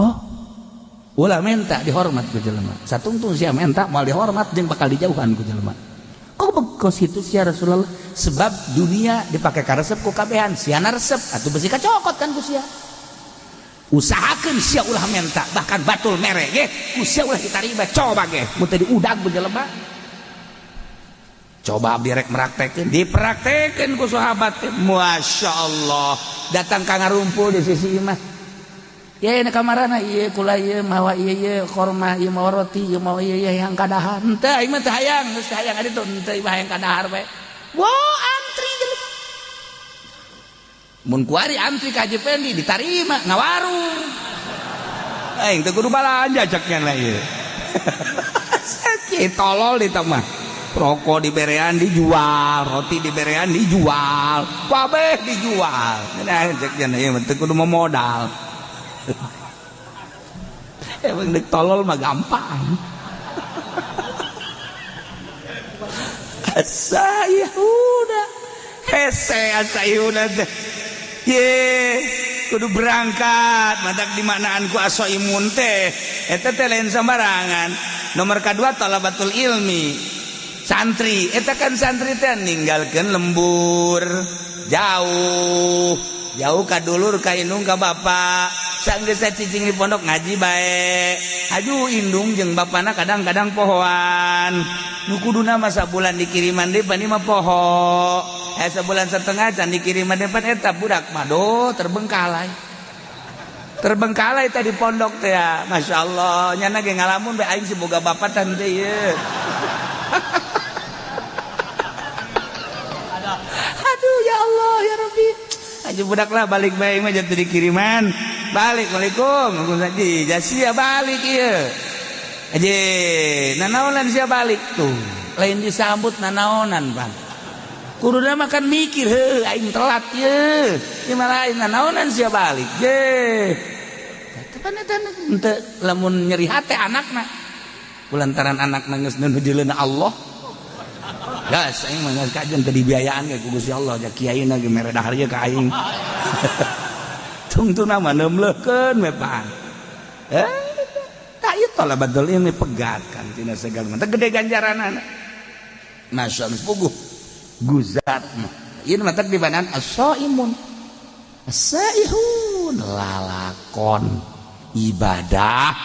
Oh, ulah menta dihormat ku jelema. Satungtung sia menta moal dihormat jeung bakal dijauhan ku jelema. Kok bekos itu sia, Rasulullah? Sebab dunia dipakai karesep ku kabehan, siana resep atuh besi kacokot kan ku sia. Usahakeun sia ulah menta, bahkan batul mere ge ku sia ulah ditarima. Coba ge mun teu diudag ku jelema. Coba abdi rek meraktekeun, dipraktekeun ku sahabat teh, Masya Allah, datang ka ngarumpul di sisi imah. Ya ini kamarana ieu kula ieu mawa ieu, ieu korma ieu, mawa roti ieu, mawa ieu, ieu yang kadahar. Henteu, aing mah teu hayang, geus teu hayang adi tuh, henteu, ieu hayang kadahar bae. Wah, antri jelema. Mun kuari antri ka Haji Pendi ditarima ngawarung. Aing teu kudu balanja cek nya lah ieu. Sakit tolol di mah. Rokok diberean dijual, roti diberean dijual, kabeh dijual. Nah, cek nya ieu mah teu kudu modal. Emang dek tolol mah gampang. Asayuna hese, asayuna teh. Ye, kudu berangkat. Matak di manaan ku aso imun teh. Eta teh lain sembarangan. Nomor kedua talabatul ilmi. Santri, eta kan santri teh ninggalkeun lembur jauh. Jauh ka dulur, ka indung, ka bapak. Sanggeus cicing di pondok ngaji bae. Aju indung jeung bapana kadang-kadang pohoan. Nu kuduna mah sabulan dikiriman deui pan mah poho. Eh, sebulan setengah can dikiriman depan, eta budak mah do terbengkalai. Terbengkalai tadi pondok teh ya. Masya Allah, nyana ge ngalamun bae, aing si boga bapak tante ieu. Aduh, ya Allah, ya Rabbi. Aja budak lah balik bae mah jatuh dikiriman. Balik, Waalaikum. Waalaikumsalam. Jasia balik ieu. Aje, nanaonan sia balik tuh. Lain disambut nanaonan, Bang. Kuduna mah kan mikir, heuh aing telat ye. Ieu mah lain, nanaonan sia balik. Ye. Teh pan eta henteu lamun nyeri hate anakna. Kulantaran anak nangis nu dileuna Allah. Gas aing mah geus kajen teu dibiayaan ge ku Gusti Allah, ja kiai na ge mere dahar ye ka aing. Tungtungna mah neumleukeun we pan. Eh, tak ieu talabatul ilmi pegat kan tina segala mah gede ganjaranana. Masya Allah puguh guzat mah. Ieu mah teh dibanan as-saimun. As-saihun lalakon ibadah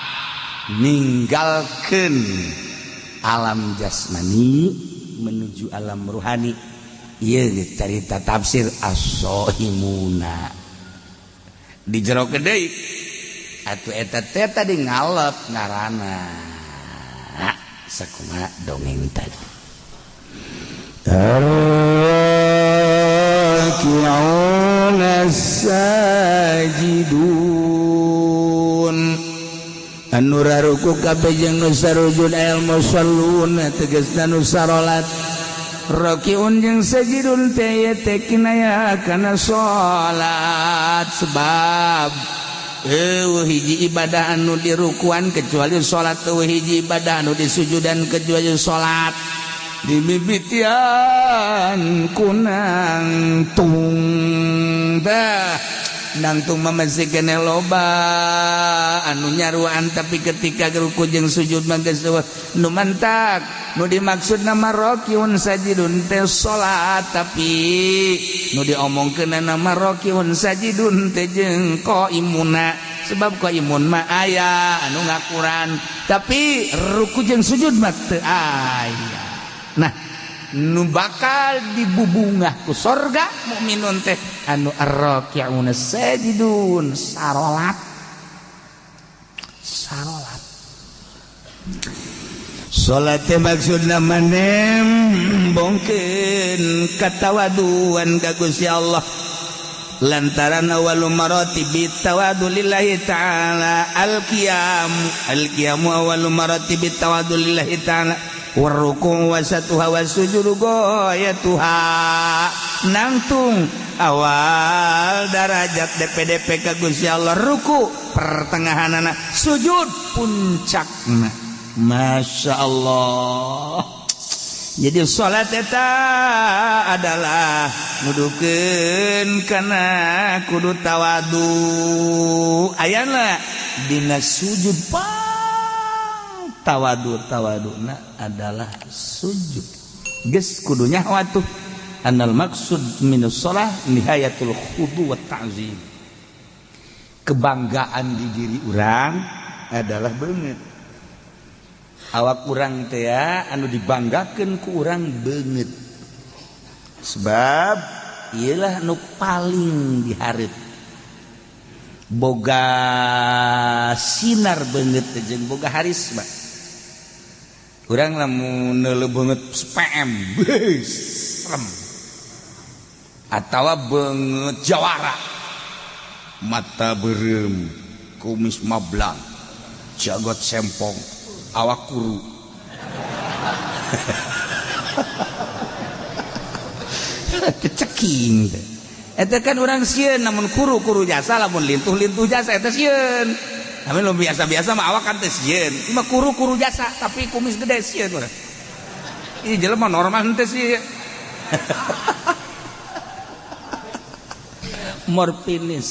ninggalkeun alam jasmani menuju alam ruhani. Ieu carita tafsir as-saimuna. Di jero deui atuh eta teh tadi ngalep ngaranna sakumaha dongeng tadi. Arraki'un as-sajidun anu raruku kabeh jeung nu sarujud al musallun tegasna nu sarolat. Rakiun jeung sajidun teh teh kinaya kana salat, sebab eueuh hiji ibadah anu dirukuan kecuali salat, eueuh hiji ibadah anu disujudan kecuali salat. Dimimitian kunang tung dah nangtung mah masih kene loba anu nyaruan, tapi ketika ruku jeung sujud mah geus eueuh nu mantak. Nu dimaksud nama rakiun sajidun teh salat, tapi nu diomongkeun nama rakiun sajidun teh jeung qaimuna, sebab qaimun mah aya anu ngakuran, tapi ruku jeung sujud mah teu aya. Nah, nu bakal dibubungah ku sorga mukminun teh anu arraki'una sajidun, sarolat sarolat. Salat teh maksudna manembongkeun katawaduan ka Gusti Allah, lantaran awalu maratibi tawadu lillahi ta'ala al-qiyam, al-qiyamu awalu maratibi tawadu lillahi ta'ala, warruku wasatuha wasujudu goyatuha. Nangtung awal darajat DPDP ka Gusti Allah ruku, pertengahanana sujud, puncakna. Masya Allah. Jadi salat eta adalah nudukeun kana kudu tawadu. Ayana dina sujud pang tawadu, tawaduna adalah sujud. Geus kudu nyaho atuh anal maksud minus shalah nihayatul khudu wa ta'zim. Kebanggaan di diri urang adalah beungeut awak urang teh anu dibanggakeun ku urang beungeut, sebab iyalah nu paling dihareup boga sinar beungeut teh jeung boga harisma. Urang lamun neuleuh beungeut PM beuh serem, atawa beungeut jawara, mata beureum, kumis mablang, jagot sempong, awak kuru. Ceking teh eta kan urang sieun. Namun kuru-kuru jasa, lamun lintuh-lintuh jasa eta sieun. Tapi lu biasa-biasa mah awak kan teh sieun. Mah kuru-kuru jasa tapi kumis gede sieun urang. Ih, jelema normal henteu sih. Morfinis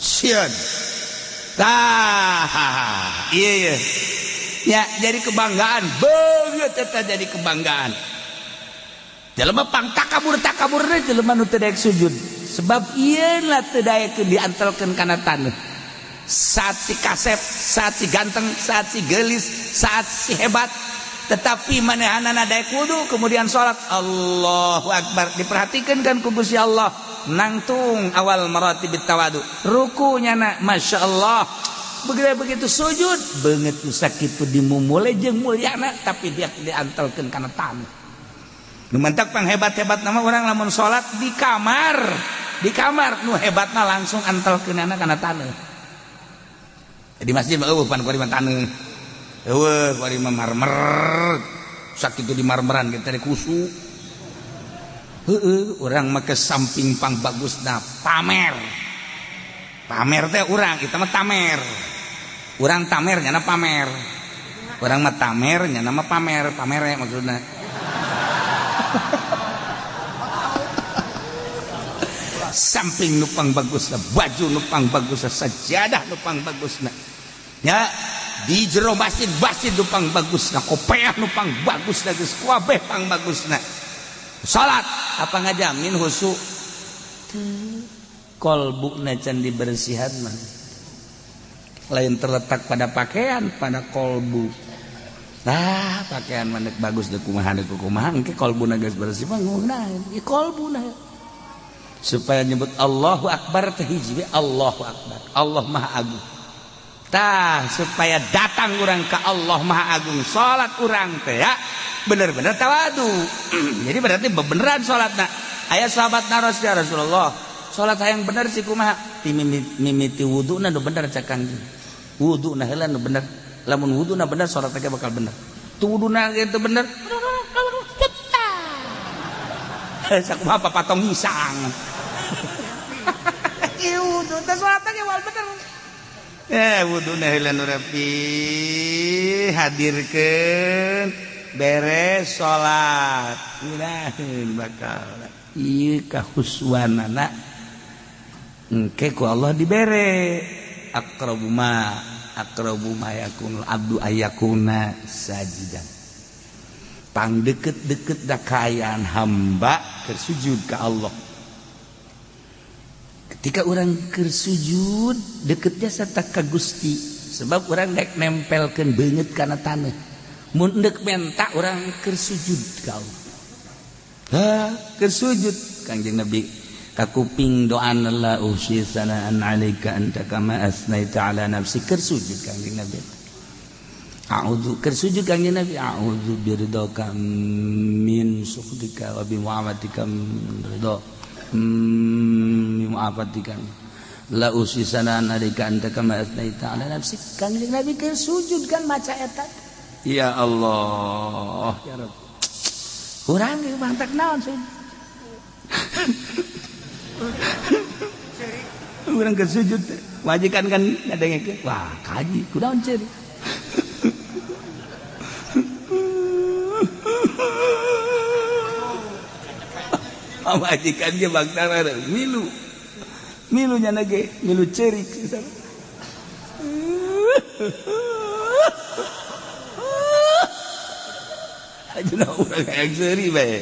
sieun. Tah, iya iya. Ya, jadi kebanggaan. Beungeut eta jadi kebanggaan. Jelema pang takabur takaburna jelema nu teu daek sujud. Sebab ieu lah teu daek diantelkeun kana taneuh. Saat si kasep, saat si ganteng, saat si gelis, saat si hebat, tetapi manehanana daek wudu kemudian salat Allahu akbar, diperhatikan kan ku Gusti Allah. Nangtung awal maratibit tawadu, rukunya na Masya Allah, begitu begitu sujud beungeut nu sakitu dimumule jeung mulyana, tapi dia diantelkeun kana taneuh. Nu mantak pang hebat-hebat nama orang lamun salat di kamar, di kamar nu hebatna langsung antelkeunana kana taneuh. Di masjid mah eueuh pan kuari mah taneuh, eueuh kuari mah marmer, sakitu di marmeran ge teh kusu. Heeh, urang mah ke samping pang bagusna pamer. Pamer teh urang, eta mah tamer. Urang tamer nyana pamer. Urang mah tamernya nama pamer, pamer maksudna. Samping nupang bagusna, baju nupang bagusna, sajadah nupang bagusna. Ya, di jero masjid masjid nupang bagusna, kopeah nupang bagusna, geus kabeh pang bagusna. Salat apa ngajamin khusyuk? Kolbuna can dibersihan mah. Lain terletak pada pakaian, pada kolbu. Nah, pakaian mah bagus deuk kumaha deuk kumaha engke kolbuna geus bersih mah ngeunaheun. Ieu kolbuna. Supaya nyebut Allahu Akbar teh hiji Allahu Akbar. Allah Maha Agung. Tah supaya datang urang ke Allah Maha Agung, salat urang teh ya bener-bener tawadu. Jadi berarti beneran salatna. Aya sahabat naros ya Rasulullah, salat hayang bener sih kumaha? Ti mimiti wuduna nu bener cak Kangjeng. Wuduna heula nu bener. Lamun wuduna bener salat teh bakal bener. Tu wuduna kitu bener. Sakumaha papatong hisang. Ieu wudu teh salat teh wal bener. Wuduna heula nu rapi hadirkeun beres salat. Ngeunaheun bakal. Ieu kahuswanana engke ku Allah dibere. Aqrabu ma yakunul abdu ayakuna sajidan. Pang deket-deket da kaayaan hamba keur sujud ka Allah. Ketika orang keur sujud deketnya serta ka Gusti, sebab orang dek nempelkeun beungeut kana taneuh. Mun deuk menta urang keur sujud ka Allah. Ha, keur sujud Kangjeng Nabi ka kuping doan la usi sanaan alaika anta kama asnaita ala nafsi keur sujud Kangjeng Nabi. A'udzu keur sujud Kangjeng Nabi a'udzu biridhaka min sukhtika wa bi mu'afatika min ridha min mu'afatika la usi sanaan alaika anta kama asnaita ala nafsi. Kangjeng Nabi keur sujud kan maca eta. Ya Allah ya Rabb. Urang ge mantak naon sih? Urang keur sujud majikan kan ngadengekeun wah kaji kunaon ceurik. Majikan ge bangsa milu milu nya ge milu ceurik. Ajuna urang hayang seuri bae.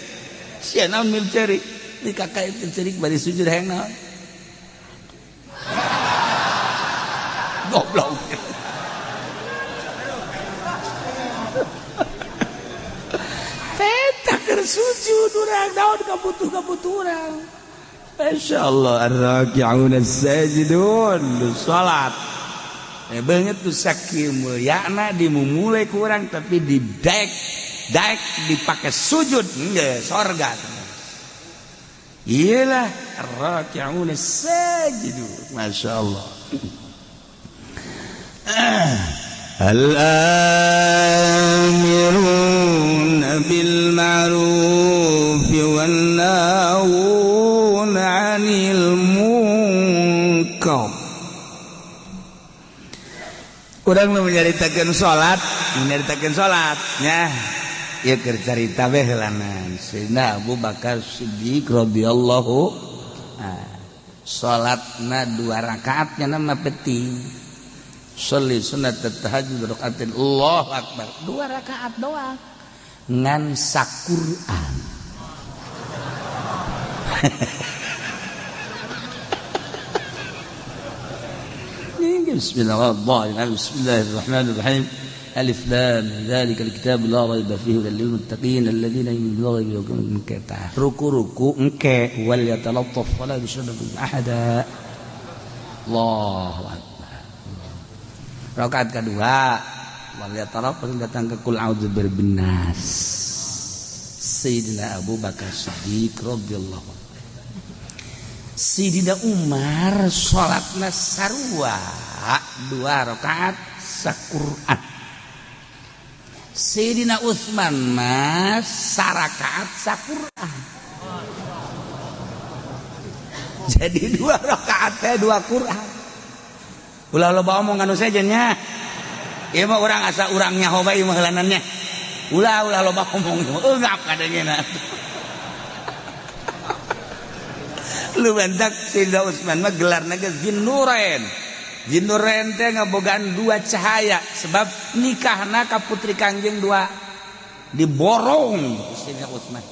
Sia naon milu ceurik? Di kakak itu ceurik bari sujud hayang naon? Goblok. Peta keur sujud urang naon kabutuh-kabutuh urang. Masyaallah ar-raki'un as-sajidun salat. Banget tuh sakieu mulyana dimumule ku urang tapi didek daek dipakai sujud enggak sorga. Iyalah ar-raki'un as-sajidun. Masyaallah. Al-amiruna bil ma'ruf wan nahuna 'anil munkar. Urang nu nyaritakeun salat, nyaritakeun salat nya. Ieu keur carita we heulanan. Sayyidina Abu Bakar Siddiq radhiyallahu salatna 2 rakaat nya mah penting. Sholli sunat tahajud rakaatin Allahu akbar. 2 rakaat doang. Ngan saquran. Bismillahirrahmanirrahim. Bismillahirrahmanirrahim. Alif lam dzalikal kitab la raiba fihi hudal lil muttaqin alladzina yu'minuna bil ghaibi wa ruku-ruku engke wal yatalattaf wala yushriku ahada. Allahu akbar. Rakaat kedua wal yatalattaf datang ke kul a'udzu birabbin nas. Sayyidina Abu Bakar Siddiq radhiyallahu anhu. Sayyidina Umar salatna sarua 2 rakaat saquran. Sayyidina Utsman mah sarakaat saquran. Jadi 2 rakaat teh 2 Quran. Ulah loba omong anu sejen nya. Ieu mah urang asa urang nyaho bae mah heulanannya. Ulah ulah loba ngomong eungap kadangena. Lu bentak Sayyidina Utsman mah gelarna ge Zinnurain. Zinnurain teh ngabogaan dua cahaya sebab nikahna ka putri Kangjeng dua diborong Sayyidina Utsman.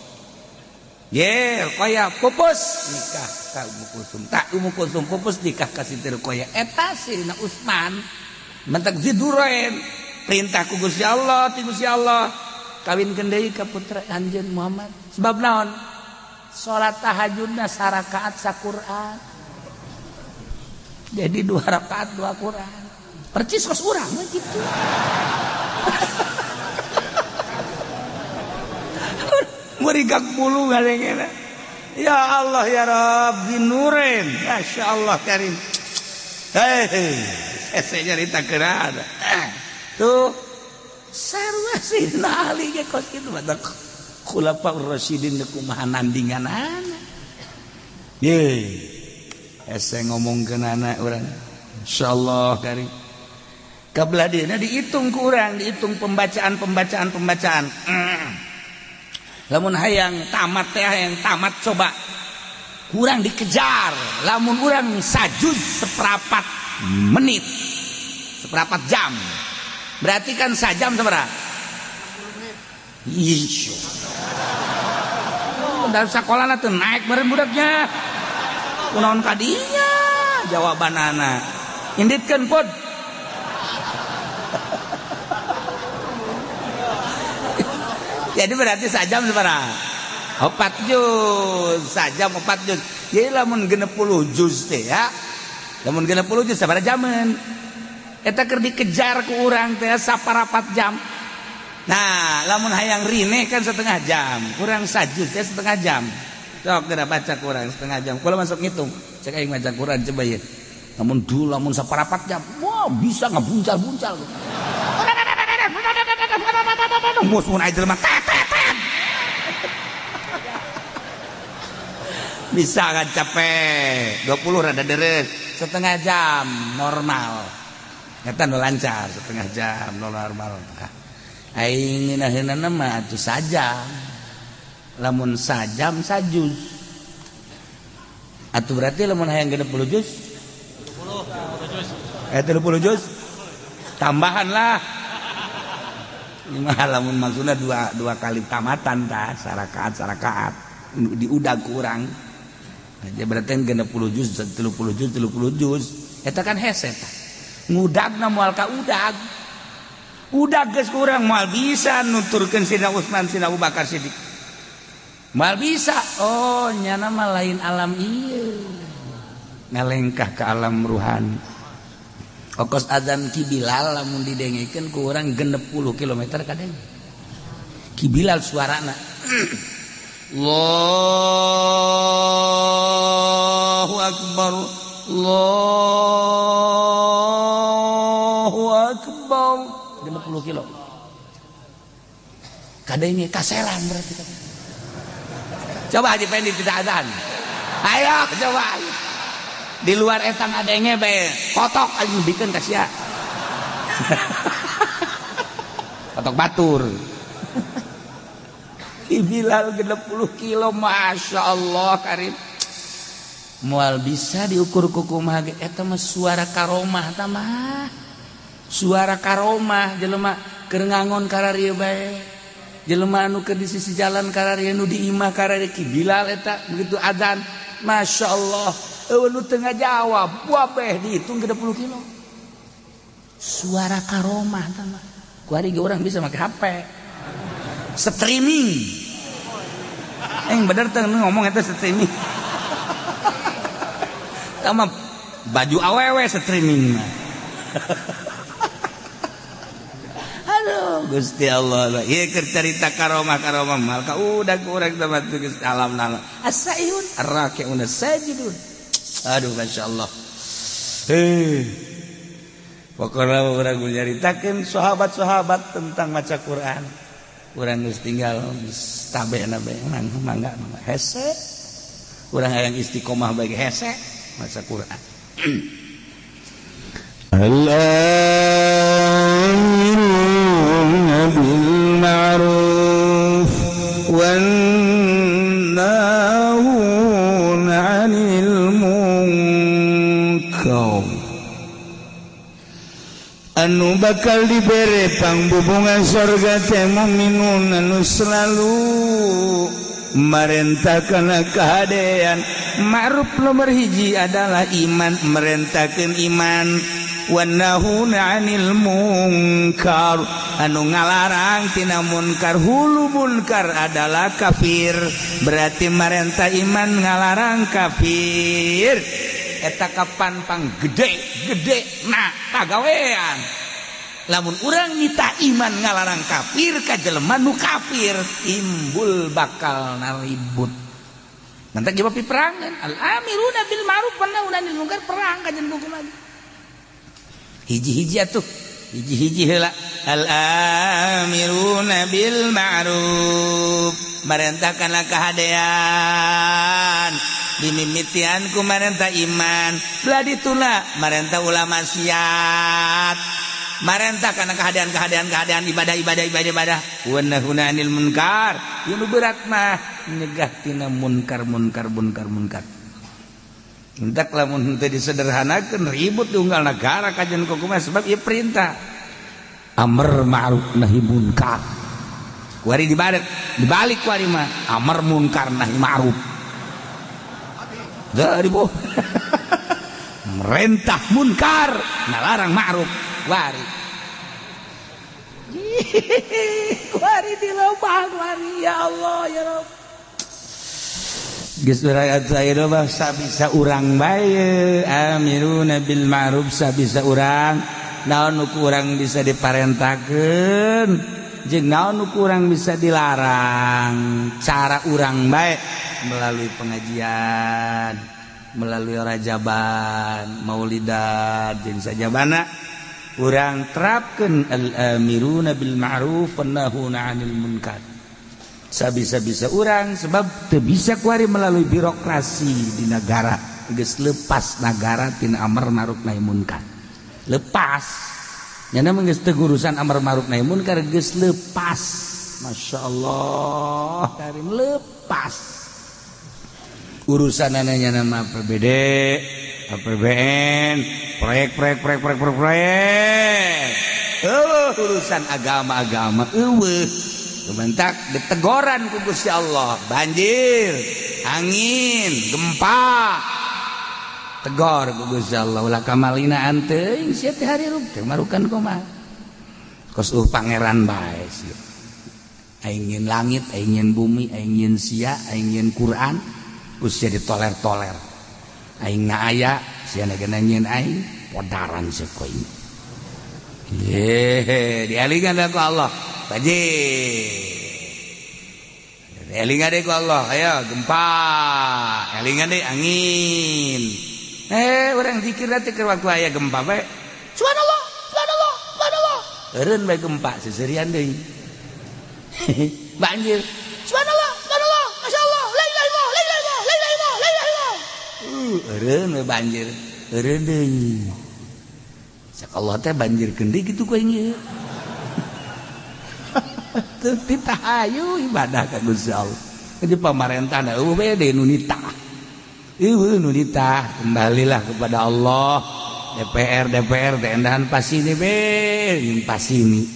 Ye, Ruqayyah pupus nikah ka Ummu Kulsum. Tak Ummu Kulsum pupus nikah ka Siti Ruqayyah. Eta Sayyidina Utsman mentak Zinnurain perintah ku Gusti Allah, ti Gusti Allah kawinkeun deui ka putra anjeun Muhammad. Sebab naon? Salat tahajudna sarakaat saquran. Jadi 2 rakaat 2 Quran. Percis kos urang mah kitu. Merigak bulu ngadengena. Ya Allah ya Rabbi nurin. Masya Allah karim. Hei, saya nyarita kerana. Tuh, sarua Sayyidina Ali ge kos kitu mah Khulafaur Rasyidin kumaha nandinganana. Ye, hese ngomongkeun anak urang. Insyaallah karim. Kabelah dieuna dihitung ku urang, dihitung pembacaan. Lamun hayang tamat teh hayang tamat coba kurang dikejar. Lamun urang sajuz seperempat menit, seperempat jam, berarti kan sajam sabaraha? Ih, dalam sekolah tuh naik bareng budaknya. Kunaon kadinya jawabanana. Inditkeun pod. Jadi berarti sajam sabaraha? 4 juz, sajam 4 juz. Jadi lamun 60 juz teh ya. Lamun 60 juz sabaraha jaman? Eta keur dikejar ku urang teh saparapat jam. Nah, lamun hayang rine kan setengah jam, kurang sajuz teh setengah jam. Sok geura baca kurang setengah jam. Kula masuk ngitung, cek aing maca Quran coba ya. Lamun dulu lamun saparapat jam, wah bisa ngabuncal-buncal. Mus mun aya jelema tet. Bisa kan capek. 20 rada deres, setengah jam normal. Eta nu lancar setengah jam normal. Aing ngeunaheunana mah atuh sajam. Lamun sajam sajuz. Atuh berarti lamun hayang 60 juz? 30 30 juz. Tambahan lah. Lamun maksudna dua kali tamatan tah sarakaat diudag kurang. Nah, berarti 60 juz 30 juz 30 juz eta kan hese tah. Ngudagna moal ka udag. Udag geus kurang moal bisa nuturkeun Sayyidina Utsman Sayyidina Abu Bakar Siddiq. Moal bisa. Oh, nyana mah lain alam ieu. Ngalengkah ke alam ruhani. Okos azan Ki Bilal lamun didengekeun ku urang 60 km kadeng. Ki Bilal suarana. Allahu akbar. Allahu akbar. 60 kilo. Kadenge kaseran berarti. Coba Haji Pendi tidak azan. Ayo coba. Di luar etang adenge bae kotok anjing bikeun ka sia. Kotok batur. Ki Bilal 60 kilo Masya Allah karim. Moal bisa diukur ku kumaha ge eta mah suara karomah ta mah. Suara karomah jelema keur ngangon kararieu bae. Jelema anu keur di sisi jalan kararieu nu di imah kararieu Ki Bilal eta begitu azan Masya Allah. Nu tengah jawab wabeh dihitung 60 kilo. Suara karomah tah mah. Kuari ge urang bisa make HP. Streaming. Bener teh ngomong eta streaming. Sama baju awewe streaming mah. Aduh Gusti Allah. Ieu keur carita karomah-karomah mal ka udah kurang teh Gusti alam nala. As-saihun ar-raki'un as-sajidun. Aduh Masya Allah. Hei. Pokoknya orang nyaritakeun sahabat-sahabat tentang maca Quran. Urang geus tinggal tabe na bae mangga hese. Urang hayang istiqomah bagi hese maca Quran. Allah. Anu bakal dibere pangbubungan sorga teh mukminun anu selalu merentahkan kehadean. Ma'ruf nomor hiji adalah iman, merentahkan iman. Wanahuna 'anil munkar, anu ngalarang tina munkar. Hulu munkar adalah kafir, berarti marentah iman, ngalarang kafir. Eta kapan pang gede gede? Nah, kagawean lamun urang nitah iman, ngalarang kafir ka jelema nu kafir, timbul bakal naribut. Nanti jawab peperangan. Al amiruna bil ma'ruf wa nahuna 'anil munkar, perang kajian hukum lagi. Hiji-hiji atuh, hiji-hiji heula. Al amiruna bil ma'ruf, marentahkanlah kehadean, dimimitian ku marentah iman. Belah dituna marentah ulah maksiat, marentah karena kehadean, kehadean, kehadean, ibadah, ibadah, ibadah, ibadah. Wa nahuna 'anil munkar, ieu nu berat mah nyegah tina munkar, munkar, munkar, munkar. Hendak lamun henteu disederhanakeun, ribut di unggal negara kajian kumaha, sebab ieu perintah amar ma'ruf nahi munkar. Kuari dibalik, dibalik kuari mah amar munkar nahi ma'ruf. Dari boh merentah munkar, ngalarang ma'ruf. Wari kuari di lobang wari. Ya Allah, ya Rabb. Geus mah bisa urang bae amiruna bil ma'ruf, bisa urang naon nu kurang bisa diparentakeun jeung naon nu kurang bisa dilarang. Cara urang bae melalui pengajian, melalui rajaban, maulidan, jeung sajabana urang terapkeun al amiruna bil ma'ruf wan nahuna 'anil munkar sabisa-bisa urang, sebab teu bisa kuari melalui birokrasi di negara. Geus lepas negara tina amar ma'ruf nahi munkar, lepas. Nyana mah geus teu urusan amar ma'ruf nahi munkar, geus lepas. Masya Allah karim, lepas urusan ananya nama APBD, APBN, proyek, proyek, proyek, proyek, proyek, proyek. Urusan agama-agama eueuh. Kebentak ditegoran ku Gusti Allah, banjir, angin, gempa. Tegor ku Gusti Allah, ulah kamalina teuing sia teh harirup teh marukan kumaha. Kos pangeran bae sia. Aing nyieun langit, aing nyieun bumi, aing nyieun sia, aing nyieun Quran, ku sia ditoler-toler. Aing na aya, sia na nyieun aing, podaran sia ku aing. Ye, dialingan ku Allah. Banjir. Elingan deh ku Allah, ayo gempa. Elingan deh angin. Orang zikir nanti ke waktu aya gempa bae. Subhanallah, subhanallah, subhanallah. Eureun bae gempa seserian deui. Banjir. Subhanallah, subhanallah, masyaallah, la ilaha illallah, la ilaha illallah, la ilaha illallah, la ilaha illallah. Eureun we banjir. Eureun deui. Cak Allah teh banjirkeun deui kitu ku aing ieu. Teu ditahayu ibadah ka Gusti Allah. Jadi pamarentah eueuh we deui nu nitah. Eueuh nu nitah, kembalilah kepada Allah. DPR, DPR teh endahan pasini be, jeung pasini.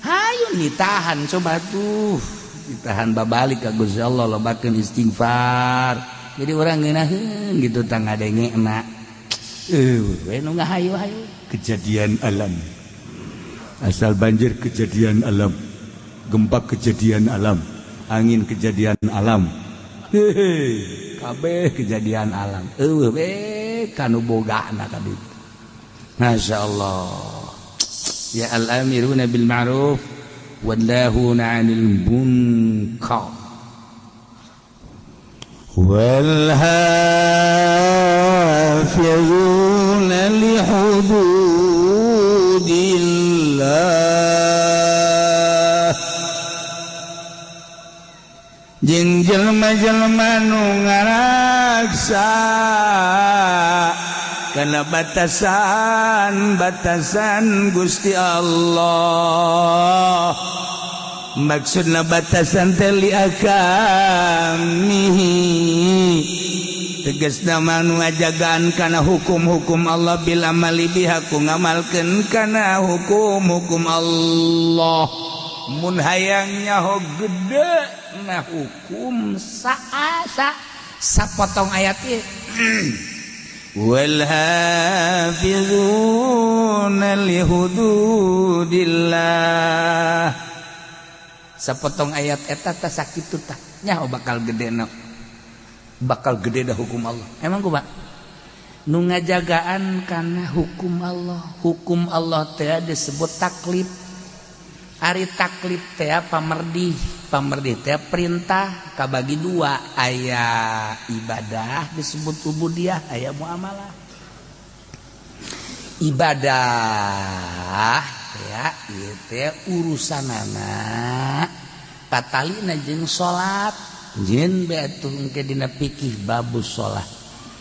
Hayu nitahan coba tuh. Ditahan babalik ka Gusti Allah, lobakeun istighfar. Jadi orang ngeunaheun gitu tah ngadengena. Eueuh we nu ngahayu-hayu kejadian alam. Asal banjir kejadian alam, gempa kejadian alam, angin kejadian alam. Hehe, kabeh kejadian alam. Eueuh we kanu bogana ka ditu. Masya Allah. Ya, al-amiruna bil ma'ruf wan nahuna 'anil munkar. Wal hafizuna li hududillah, jeung jelema-jelema nu ngaraksa kana batasan-batasan Gusti Allah. Maksudna batasan teh li ahkamihi. Tegasna mah nu ngajagaan kana hukum-hukum Allah, bil amali biha, ku ngamalkeun kana hukum-hukum Allah. Mun hayang nyaho gede na hukum, saasa sapotong ayat ieu, wal hafizuna li hududillah. Sapotong ayat eta tah sakitu tah nyaho bakal gede na, bakal gede dah hukum Allah. Emang kumaha nu ngajagaan kana hukum Allah? Hukum Allah teh disebut taklif. Ari taklif teh pamerdih. Pamerdih teh perintah, kabagi dua: aya ibadah disebut ubudiyah, aya muamalah. Ibadah ya ieu teh urusanana patalina jeung salat, jeung bae atuh engke dina fikih babus salat,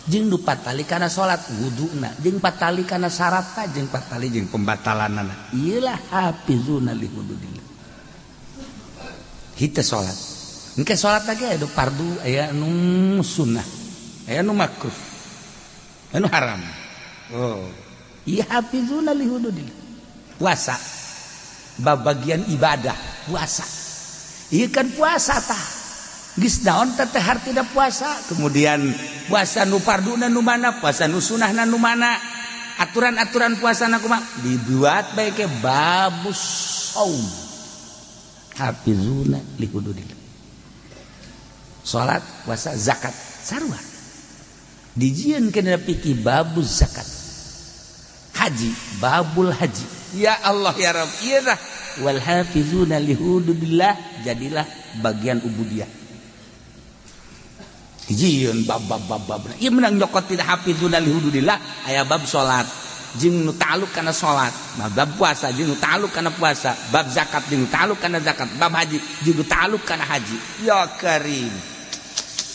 jeung nu patali kana salat wuduna, jeung patali kana syaratna, jeung patali jeung pembatalanana. Iyalah hafizuna li hududillah. Hita salat engke, salat lagi aya fardu, aya nu sunnah, aya nu makruh, aya nu haram. Oh iya, hafizuna li hududillah. Puasa, bab bagian ibadah puasa. Iya kan, puasa tah geus naon teh hartina puasa? Kemudian puasa nu farduna nu mana, puasa nu sunahna nu mana, aturan-aturan puasa na kumaha, dibuat bae ke babus saum. Hafizuna li hududillah. Salat, puasa, zakat sarua dijieun kana fikih babuz zakat. Haji, babul haji. Ya Allah ya Rabb, ieu dah wal hafizuna li hududillah, jadilah bagian ubudiyah. Dijieun bab bab bab bab. Ieu menang nyokot tidak hafizuna li hududillah, aya bab salat jeung nu ta'alluq kana salat, bab puasa jeung nu ta'alluq kana puasa, bab zakat jeung nu ta'alluq kana zakat, bab haji jeung nu ta'alluq kana haji. Ya Karim.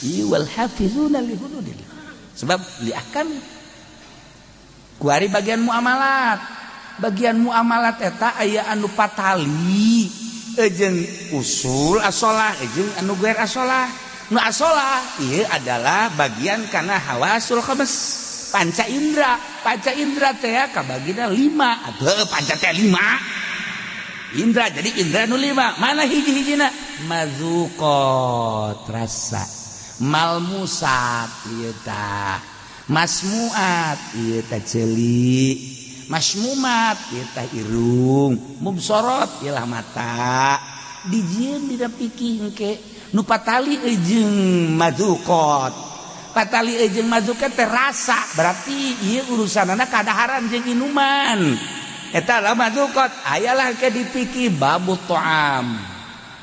Ieu wal hafizuna li hududillah. Sebab li ahkam kuari bagian muamalat. Bagian muamalat eta aya anu patali jeung usul asolah jeung anu gair asolah. Nu asolah ieu adalah bagian kana hawasul khams, panca indra. Panca indra teh kabagina lima atuh. Panca teh lima indra, jadi indra nu lima mana hiji-hijina? Mazuqot, rasa, malmusat ieu tah, masmuat ieu tah ceuli, masmumat ieu tah irung, mubsorot ieu mata. Dijieun dina fikih engke nu patali jeung mazuqot. Patali jeung mazuqot teh rasa, berarti ieu urusanana kadaharan jeung inuman, eta lah mazuqot. Ayalah ke di fikih babu ta'am,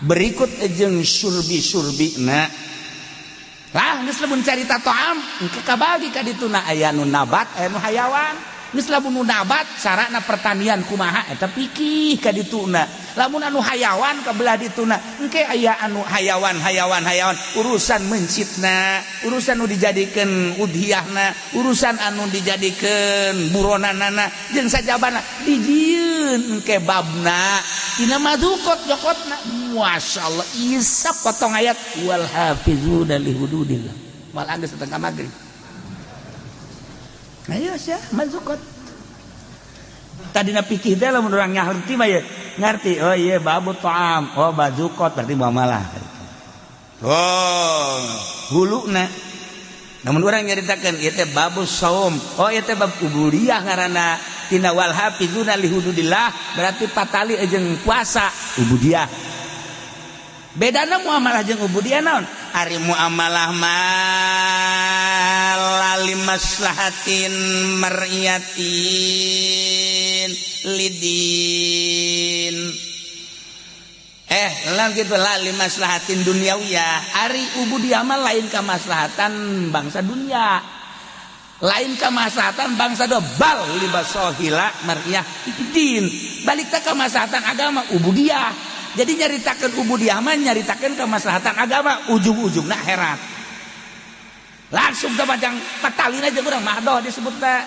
berikut jeung surbi surbina lah. Geus lamun carita ta'am engke kabagi ka dituna, aya nu nabat, aya nu hayawan. Geus lamun nu nabat carana pertanian kumaha, eta fikih ka dituna. Lamun anu hayawan ka belah dituna engke aya anu hayawan hayawan hayawan, urusan mencitna, urusan nu dijadikeun udhiyahna, urusan anu dijadikeun buronanana jeung sajabana, dijieun engke babna tina madukot jokotna. Masyaallah, isa potong ayat wal hafizuna li hududillah mal geus datang ka magrib. Ayo sia mazukot. Tadi na pikir teh lamun urang ngarti mah ya ngarti, oh iya babu ta'am, oh bazukot berarti muamalah. Oh, huluna. Namun urang nyaritakeun ieu teh babu saum. Oh, ieu teh bab ubudiyah ngaranna tina wal hafizuna li hududillah, berarti patali jeung puasa ubudiyah. Bedana muamalah jeung ubudiyah naon? Ari muamalah mah lali maslahatin mar'iyatin lidin, eh lah gitu, lali maslahatin duniawiyah. Ari ubudiyah mah lain kemaslahatan bangsa dunia, lain kemaslahatan bangsa do, bal libasohila mar'iyah din, balik teh kemaslahatan agama ubudiyah. Jadi nyaritakan ubudiyah mah nyaritakan kemaslahatan agama, ujung-ujungna akhirat. Langsung ke macam patalin aja urang mahdoh disebut teh.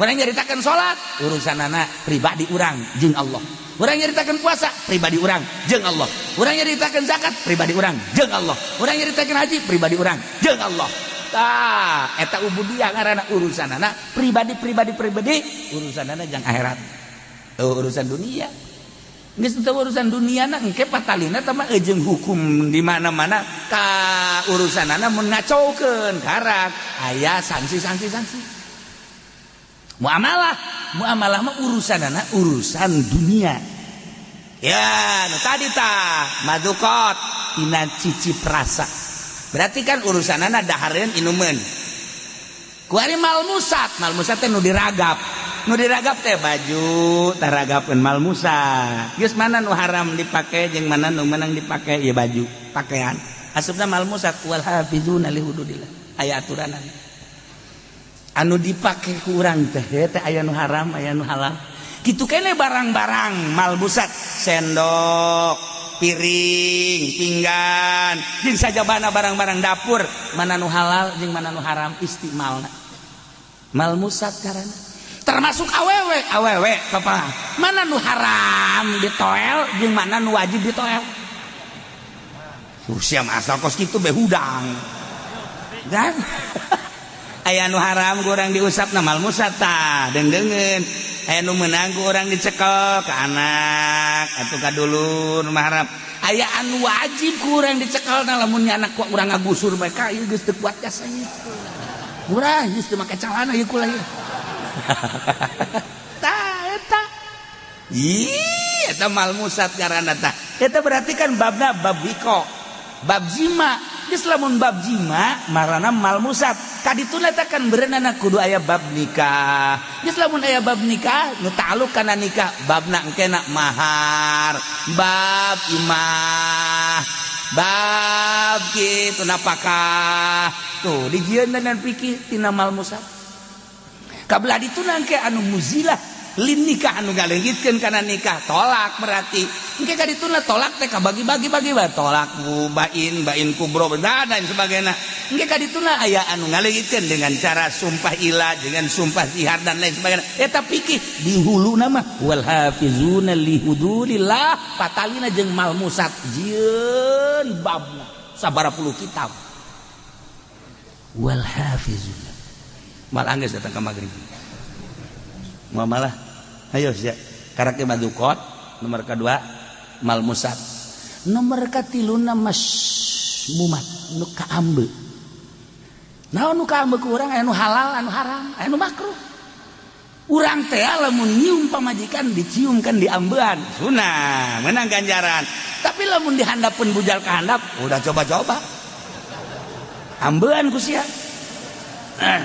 Urang nyaritakan salat urusan anak pribadi urang jeung Allah. Urang nyaritakan puasa pribadi urang jeung Allah. Urang nyaritakan zakat pribadi urang jeung Allah. Urang nyaritakan haji pribadi urang jeung Allah. Tah, eta ubudiyah ngaranna, urusanana pribadi, pribadi, pribadi, urusanana jang akhirat. Oh, urusan dunia. Geus teu urusan dunia na, engke patalina teh mah jeung hukum di mana-mana ka urusanana. Mun ngacaukeun karak aya sanksi, sanksi, sanksi. Muamalah, muamalah mah urusanana urusan dunia ya. Nu tadi tah madukot tina cicip rasa, berarti kan urusanana dahareun, inumeun. Kuari malmusat, malmusat teh nu diragap, nu diragap teh baju taragapkeun malmusat. Geus mana nu haram dipake jeung mana nu menang dipake, ya baju, pakaian asupna malmusat. Wal hafizuna li hududillah, aya aturanana. Anu dipake ku urang teh teh aya nu haram, aya nu halal. Kitu kene barang-barang malmusat, sendok, piring, pinggan jeung sajabana barang-barang dapur, mana nu halal jeung mana nu haram istimalna, malmusat. Karena termasuk awewe, awewe kepala, mana nu haram ditoel jeung mana nu wajib ditoel. Usia asal kos kitu be hudang kan. Aya nu haram ku urang diusap na, malmusat tah deungdeungeun. Aya nu meunang ku urang dicekel ke anak atau ka dulur mah haram. Aya anu wajib ku urang dicekel na, lamun anak ku urang ngagusur bae ka ieu geus teu kuat jasanya. Murah geus teu make calana ieu kula ieu. Tah, eta ih, eta malmusat ngaranna tah. Eta berarti kan babna bab wiko, bab jima. Geus lamun bab jima marana malmusat. Kadituna teh kan berenana kudu aya bab nikah. Geus lamun aya bab nikah nu ta'alluq kana nikah, babna engkena mahar, bab imah, bab kitu napakah tuh dijieun dan fikih tina malmusat. Kabelah dituna engke anu muzilah lin nikah, anu ngaleungitkeun kana nikah, tolak. Berarti engke kadituna tolak teh kabagi-bagi bagi bae, tolak bain, bain kubro dan lain sebagainya. Engke kadituna aya anu ngaleungitkeun dengan cara sumpah ila, dengan sumpah zihar dan lain sebagainya. Eta fikih di hulu nama wal hafizuna li hududillah, patalina jeung malmusat, jieun babna sabaraha puluh kitab. Wal hafizuna mal anggeus datang ka magrib. Muamalah, ayo sia karakter madukot nomor kedua, malmusat nomor katiluna, masmumat nu kaambe. Naon nu kaambe ku urang? Aya nu halal, anu haram, aya nu makruh. Urang teh lamun nyium pamajikan, dicium kan diambean, sunah, menang ganjaran. Tapi lamun dihandapun bujal ke handap, udah coba-coba ambean ku sia,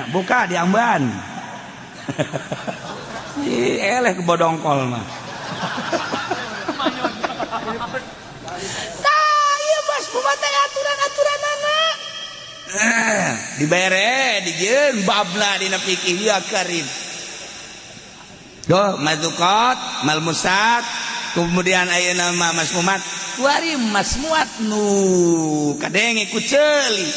buka diambean. Ih, eleh ke bodongkol mah. Tah, ieu bas kumaha teh aturan-aturan anak. Dibere dijieun babna dina fikih ya karim. Tuh, mazukot, malmusat, kemudian ayeuna mah masmumat. Kuari masmuat nu kadenge ku ceuli.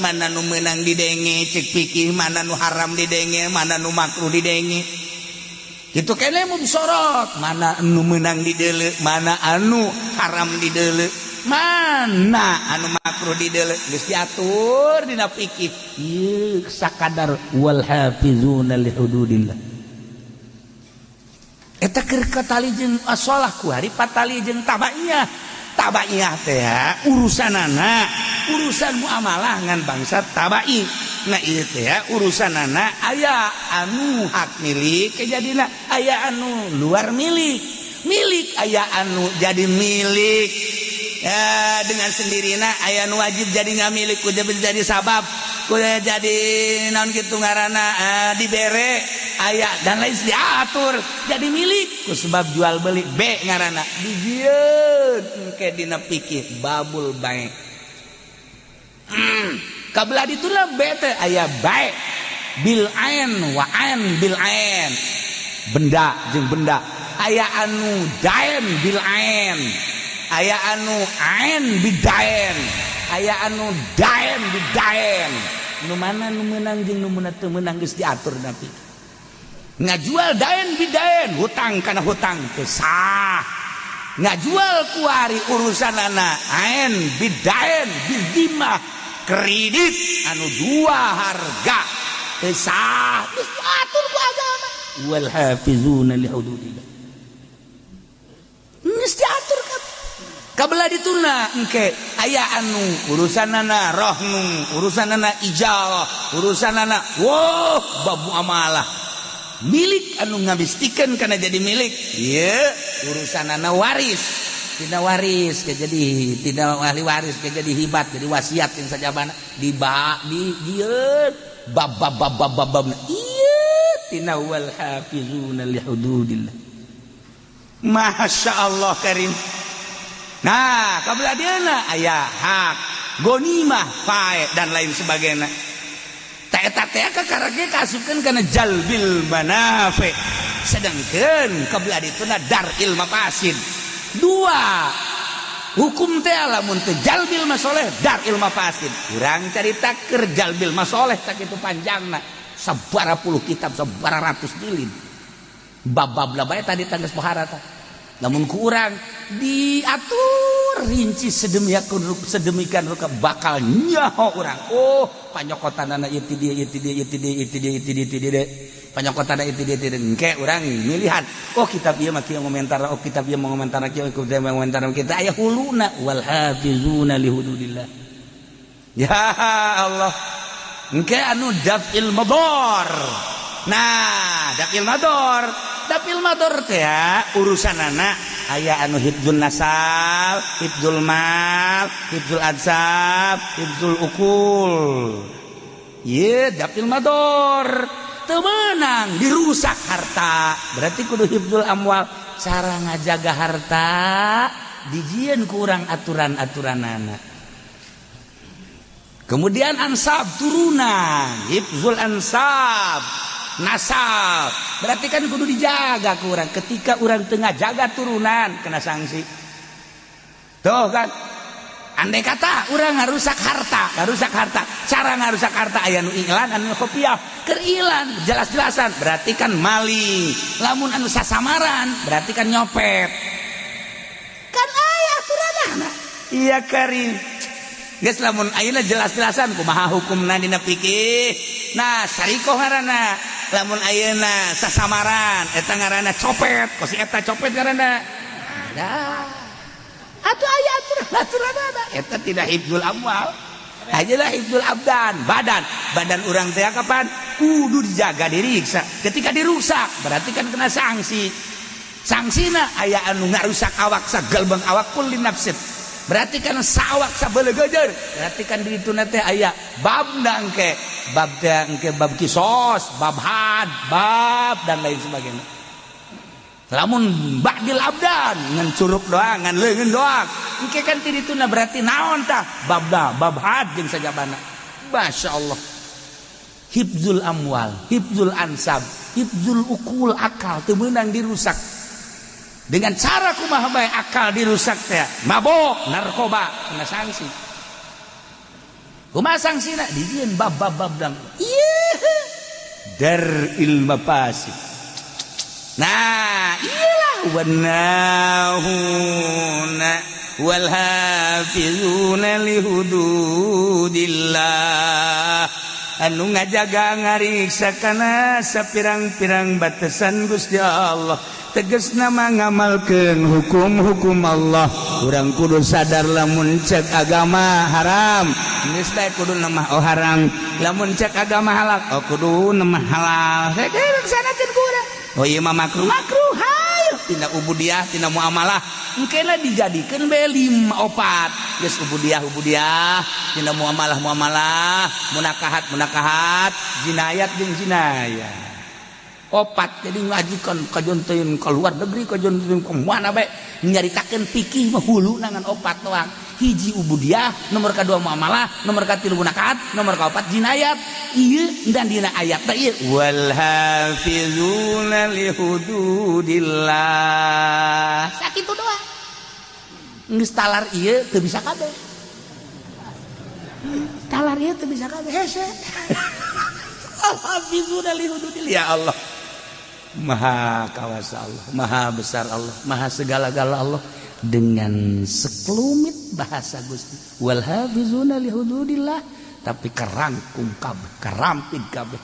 Mana nu meunang didenge cek fikih, mana nu haram didenge, mana nu makruh didenge. Gitu kene sorot, mana anu menang didele, mana anu haram didele, mana anu makruh didele, geus diatur dina fikih. Ieu sakadar wal hafizuna li hududillah. Eta keur katali jeung asolah, kuari patali jeung tabaiyah. Tabaiyah teh urusanana urusan muamalah ngan bangsa tabai. Nah, ieu teh urusanana aya anu hak milik kejadina, aya anu luar milik milik, aya anu jadi milik ya dengan sendirinya, aya anu wajib jadi nggak milik kudu jadi sabab, kudu jadi naon kitu ngaranna, dibere aya dan lain, diatur jadi milik ku sebab jual beli B ngaranna. Dijieun engke dina fikih babul bai. Kabelah dituna B teh aya bai bil ain wa ain bil ain, benda jeung benda, aya anu dain bil ain, aya anu ain bidain, aya anu dain bidain. Nu mana nu meunang jeung nu teu meunang geus diatur. Tapi ngajual dain bidain, hutang kana hutang, teu sah. Ngajual kuari urusan anak ain bidain bidimah. Kredit anu dua harga teu sah, geus diatur ku agama. Wal hafizuna li hududillah, geus diatur kan. Kabelah dituna engke aya anu urusanana rohnu, urusanana ijarah, urusanana wow bab muamalah, milik anu ngabistikeun kana jadi milik ieu, urusanana waris, tina waris ke jadi tina ahli waris ke jadi hibat, jadi wasiat yang sajabana di ba di dieu bab bab bab bab bab bab ieu tina wal hafizuna li hududillah. Masya Allah karim. Nah, kabelah dieuna aya hak gonimah, fae, dan lain sebagainya. Tak eta teh kakara ge kaasupkeun kana jalbil manafi, sedangkan kabelah dituna dar'il mafasid. Dua hukum teh, lamun teu jalbil masoleh, dar'il mafasid. Urang carita keur jalbil masoleh tak itu panjangna, sabara puluh kitab, sabara ratus jilid, bab-bab lah bae tadi tangges pohara tah. Namun kurang diatur rinci sedemikian sedemikian rupa, bakal nyaho urang, oh, panyokotanana ieu ti dieu, ieu ti dieu, ieu ti dieu, ieu ti dieu, ieu ti dieu, ti dieu, panyokotanana ieu ti dieu, ti dieu. Engke urang milihan, oh, kitab ieu mah kieu ngomentar, oh, kitab ieu ngomentar kieu, kitab ieu ngomentar kita aya huluna wal hafizuna li hududillah. Ya Allah, engke anu daf'il madar. Nah, daf'il madar, daf'il madar teh urusanana aya anu hifdzul nasab, hifdzul mal, hifdzul ansab, hifdzul ukul. Ye, daf'il madar, teu meunang dirusak harta, berarti kudu hifdzul amwal. Cara ngajaga harta dijieun kurang aturan-aturanana. Kemudian ansab, turunan, hifzul ansab, nasab, berarti kan kudu dijaga kurang. Ketika orang tengah jaga turunan, kena sanksi tuh kan. Andai kata orang ngarusak harta, ngarusak harta, cara ngarusak harta aya nu iklan, anu kopiah. Keur ilan jelas-jelasan berarti kan maling, lamun anu sasamaran berarti kan nyopet kan, aya aturanana. Iya karim. Geus, lamun ayeuna jelas-jelasan kumaha hukumna dina fikih? Nah, sarikoh ngaranna. Lamun ayeuna sasamaran, eta ngaranna copet, kos eta copet ngaranna. Dah. Atuh aya aturan-aturanana. Eta tidak hifdzul amwal. Ajalah hifdzul abdan, badan. Badan urang teh kapan? Kudu dijaga, diriksa. Ketika dirusak, berarti kan kena sanksi. Sanksina aya anu ngarusak awak sagalbang awak, kulli nafsin. Berarti kan sawak sabelegejer, berarti kan di itu teh aya bab engke, bab teh engke bab kisos, bab had, bab dan lain sebagainya. Lamun ba'dil abdan ngan curug doang, ngan leungeun doang, engke kan ti dituna berarti naon tah babda, bab had jeung sajabana. Masya Allah, hifdzul amwal, hifdzul ansab, hifdzul ukul, akal teu meunang dirusak. Dengan cara kumaha bae akal dirusak teh? Mabok, narkoba, kena sanksi. Kumaha sanksina? Dijieun bab bab bab dang ieu dar'il mafasid. Nah, iyalah wanahuna wal hafizuna li hududillah, anu ngajaga ngariksa kana sapirang-pirang batasan Gusti Allah, teges nama ngamalkeun hukum-hukum Allah. Urang kudu sadar, lamun cek agama haram, geus bae kudu nama oh haram, lamun cek agama halal, oh kudu nama halal. Laksanakeun ku urang. Oh, ieu mah makruh, makruh, hayu tina ubudiah, tina muamalah. Engkena dijadikeun bae lima opat geus: ubudiah ubudiah, tina muamalah muamalah, munakahat munakahat, jinayat jeung jinayat, opat. Jadi ngajikan kajon teuing ke luar negeri, kajon teuing ke mana bae, nyaritakeun fikih mah hulu nangan opat doang: hiji ubudiah, nomor kedua muamalah, nomor katilu munakahat, nomor kaopat jinayat. Ieu dan dina ayat teh ieu wal hafizuna li hududillah, sakitu doang. Geus talar ieu teu bisa kabeh, talar ieu teu bisa kabeh, hese. Al hafizuna li hududillah. Ya Allah, maha kawasa Allah, maha besar Allah, maha segala-gala Allah. Dengan sekelumit bahasa Gusti wal hafizuna li hududillah. Tapi kerangkum kabeh, kerampit kabeh,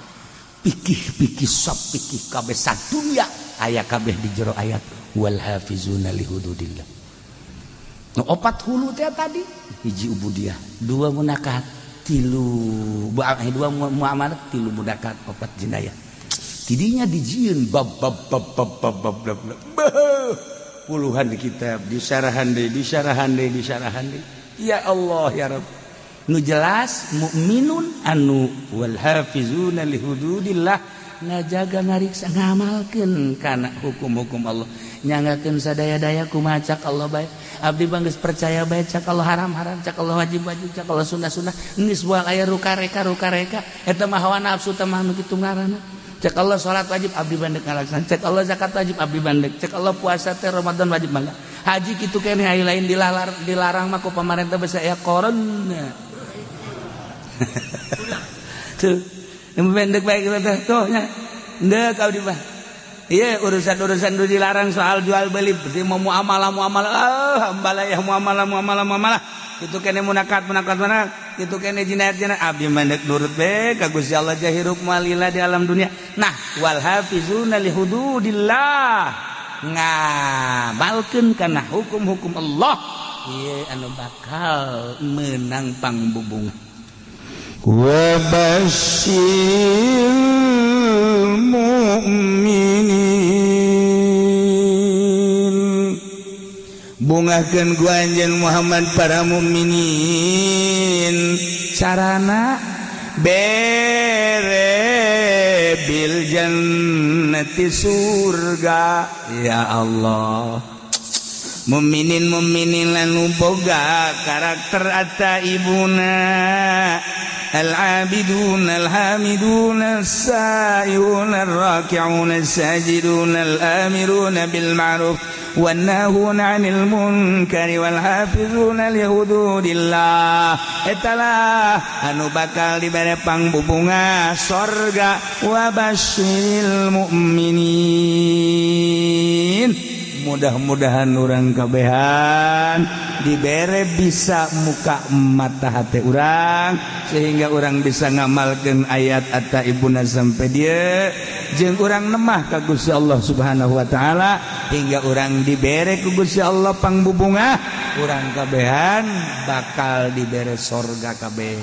pikih-pikih sop pikih kabeh sadunya aya kabeh di jero ayat wal hafizuna li hududillah. Nu opat hulu teh tadi, hiji ubudiyah, dua munakahat, tilu dua muamalah, tilu munakahat, opat jinayah. Tidinya dijieun bab bab bab bab bab bab bab, bab puluhan kitab disarahan deui, disarahan deui, disarahan deui. Ya Allah, ya Rabb, nu jelas mukminun anu wal hafizuna li hududillah, ngajaga, ngariksa, ngamalkeun kana hukum-hukum Allah, nyanggakeun sadaya-daya kumaha cak Allah bae. Abdi mah geus percaya bae, cak Allah haram haram, cak Allah wajib wajib, cak Allah sunnah sunnah, geus moal aya rukareka rukareka. Eta mah hawa nafsu teh mah nu kitu ngaranna. Cek Allah salat wajib, abdi bandek ngalaksan. Cek Allah zakat wajib, abdi bandek. Cek Allah puasa teh Ramadan wajib, mangga. Haji kitu keneh, aya lain dilalar, dilarang mah ku pamarentah bisa aya corona tuh. Yang pendek baik teh tuh nya ndek abdi mah. Iya, urusan-urusan itu dilarang soal jual beli, berarti mau muamalah muamalah, ah ambalayah muamalah muamalah muamalah itu kene munakat munakat mana itu kene jinayat jinayat, abdi mandek nurut be ka Gusti Allah, jahirup malila di alam dunia. Nah, wal hafizuna li hududillah, ngamalkeun kana hukum-hukum Allah, ieu anu bakal menang pangbubungan. Wa basyiril mu'minin, bungahkeun ku anjeun Muhammad para mukminin. Carana bere bil jannati, surga. Ya Allah, mukminin mukminin anu boga karakter at-taibuna al-abidun al-hamidun as-sa'ihun ar-raki'un as-sajidun al-amirun bil ma'ruf wan-nahuna 'anil munkari wal hafizuna li hududillah, etalah anu bakal dibere pangbubunga sorga. Wa basyiril mu'minin. Mudah-mudahan urang kabehan dibere bisa muka mata hati urang sehingga urang bisa ngamalkan ayat at-taibuna sampai dia jeung urang nemah ka Gusti Allah Subhanahu wa taala hingga urang dibere ku Gusti Allah pangbubunga, urang kabehan bakal dibere sorga kabeh.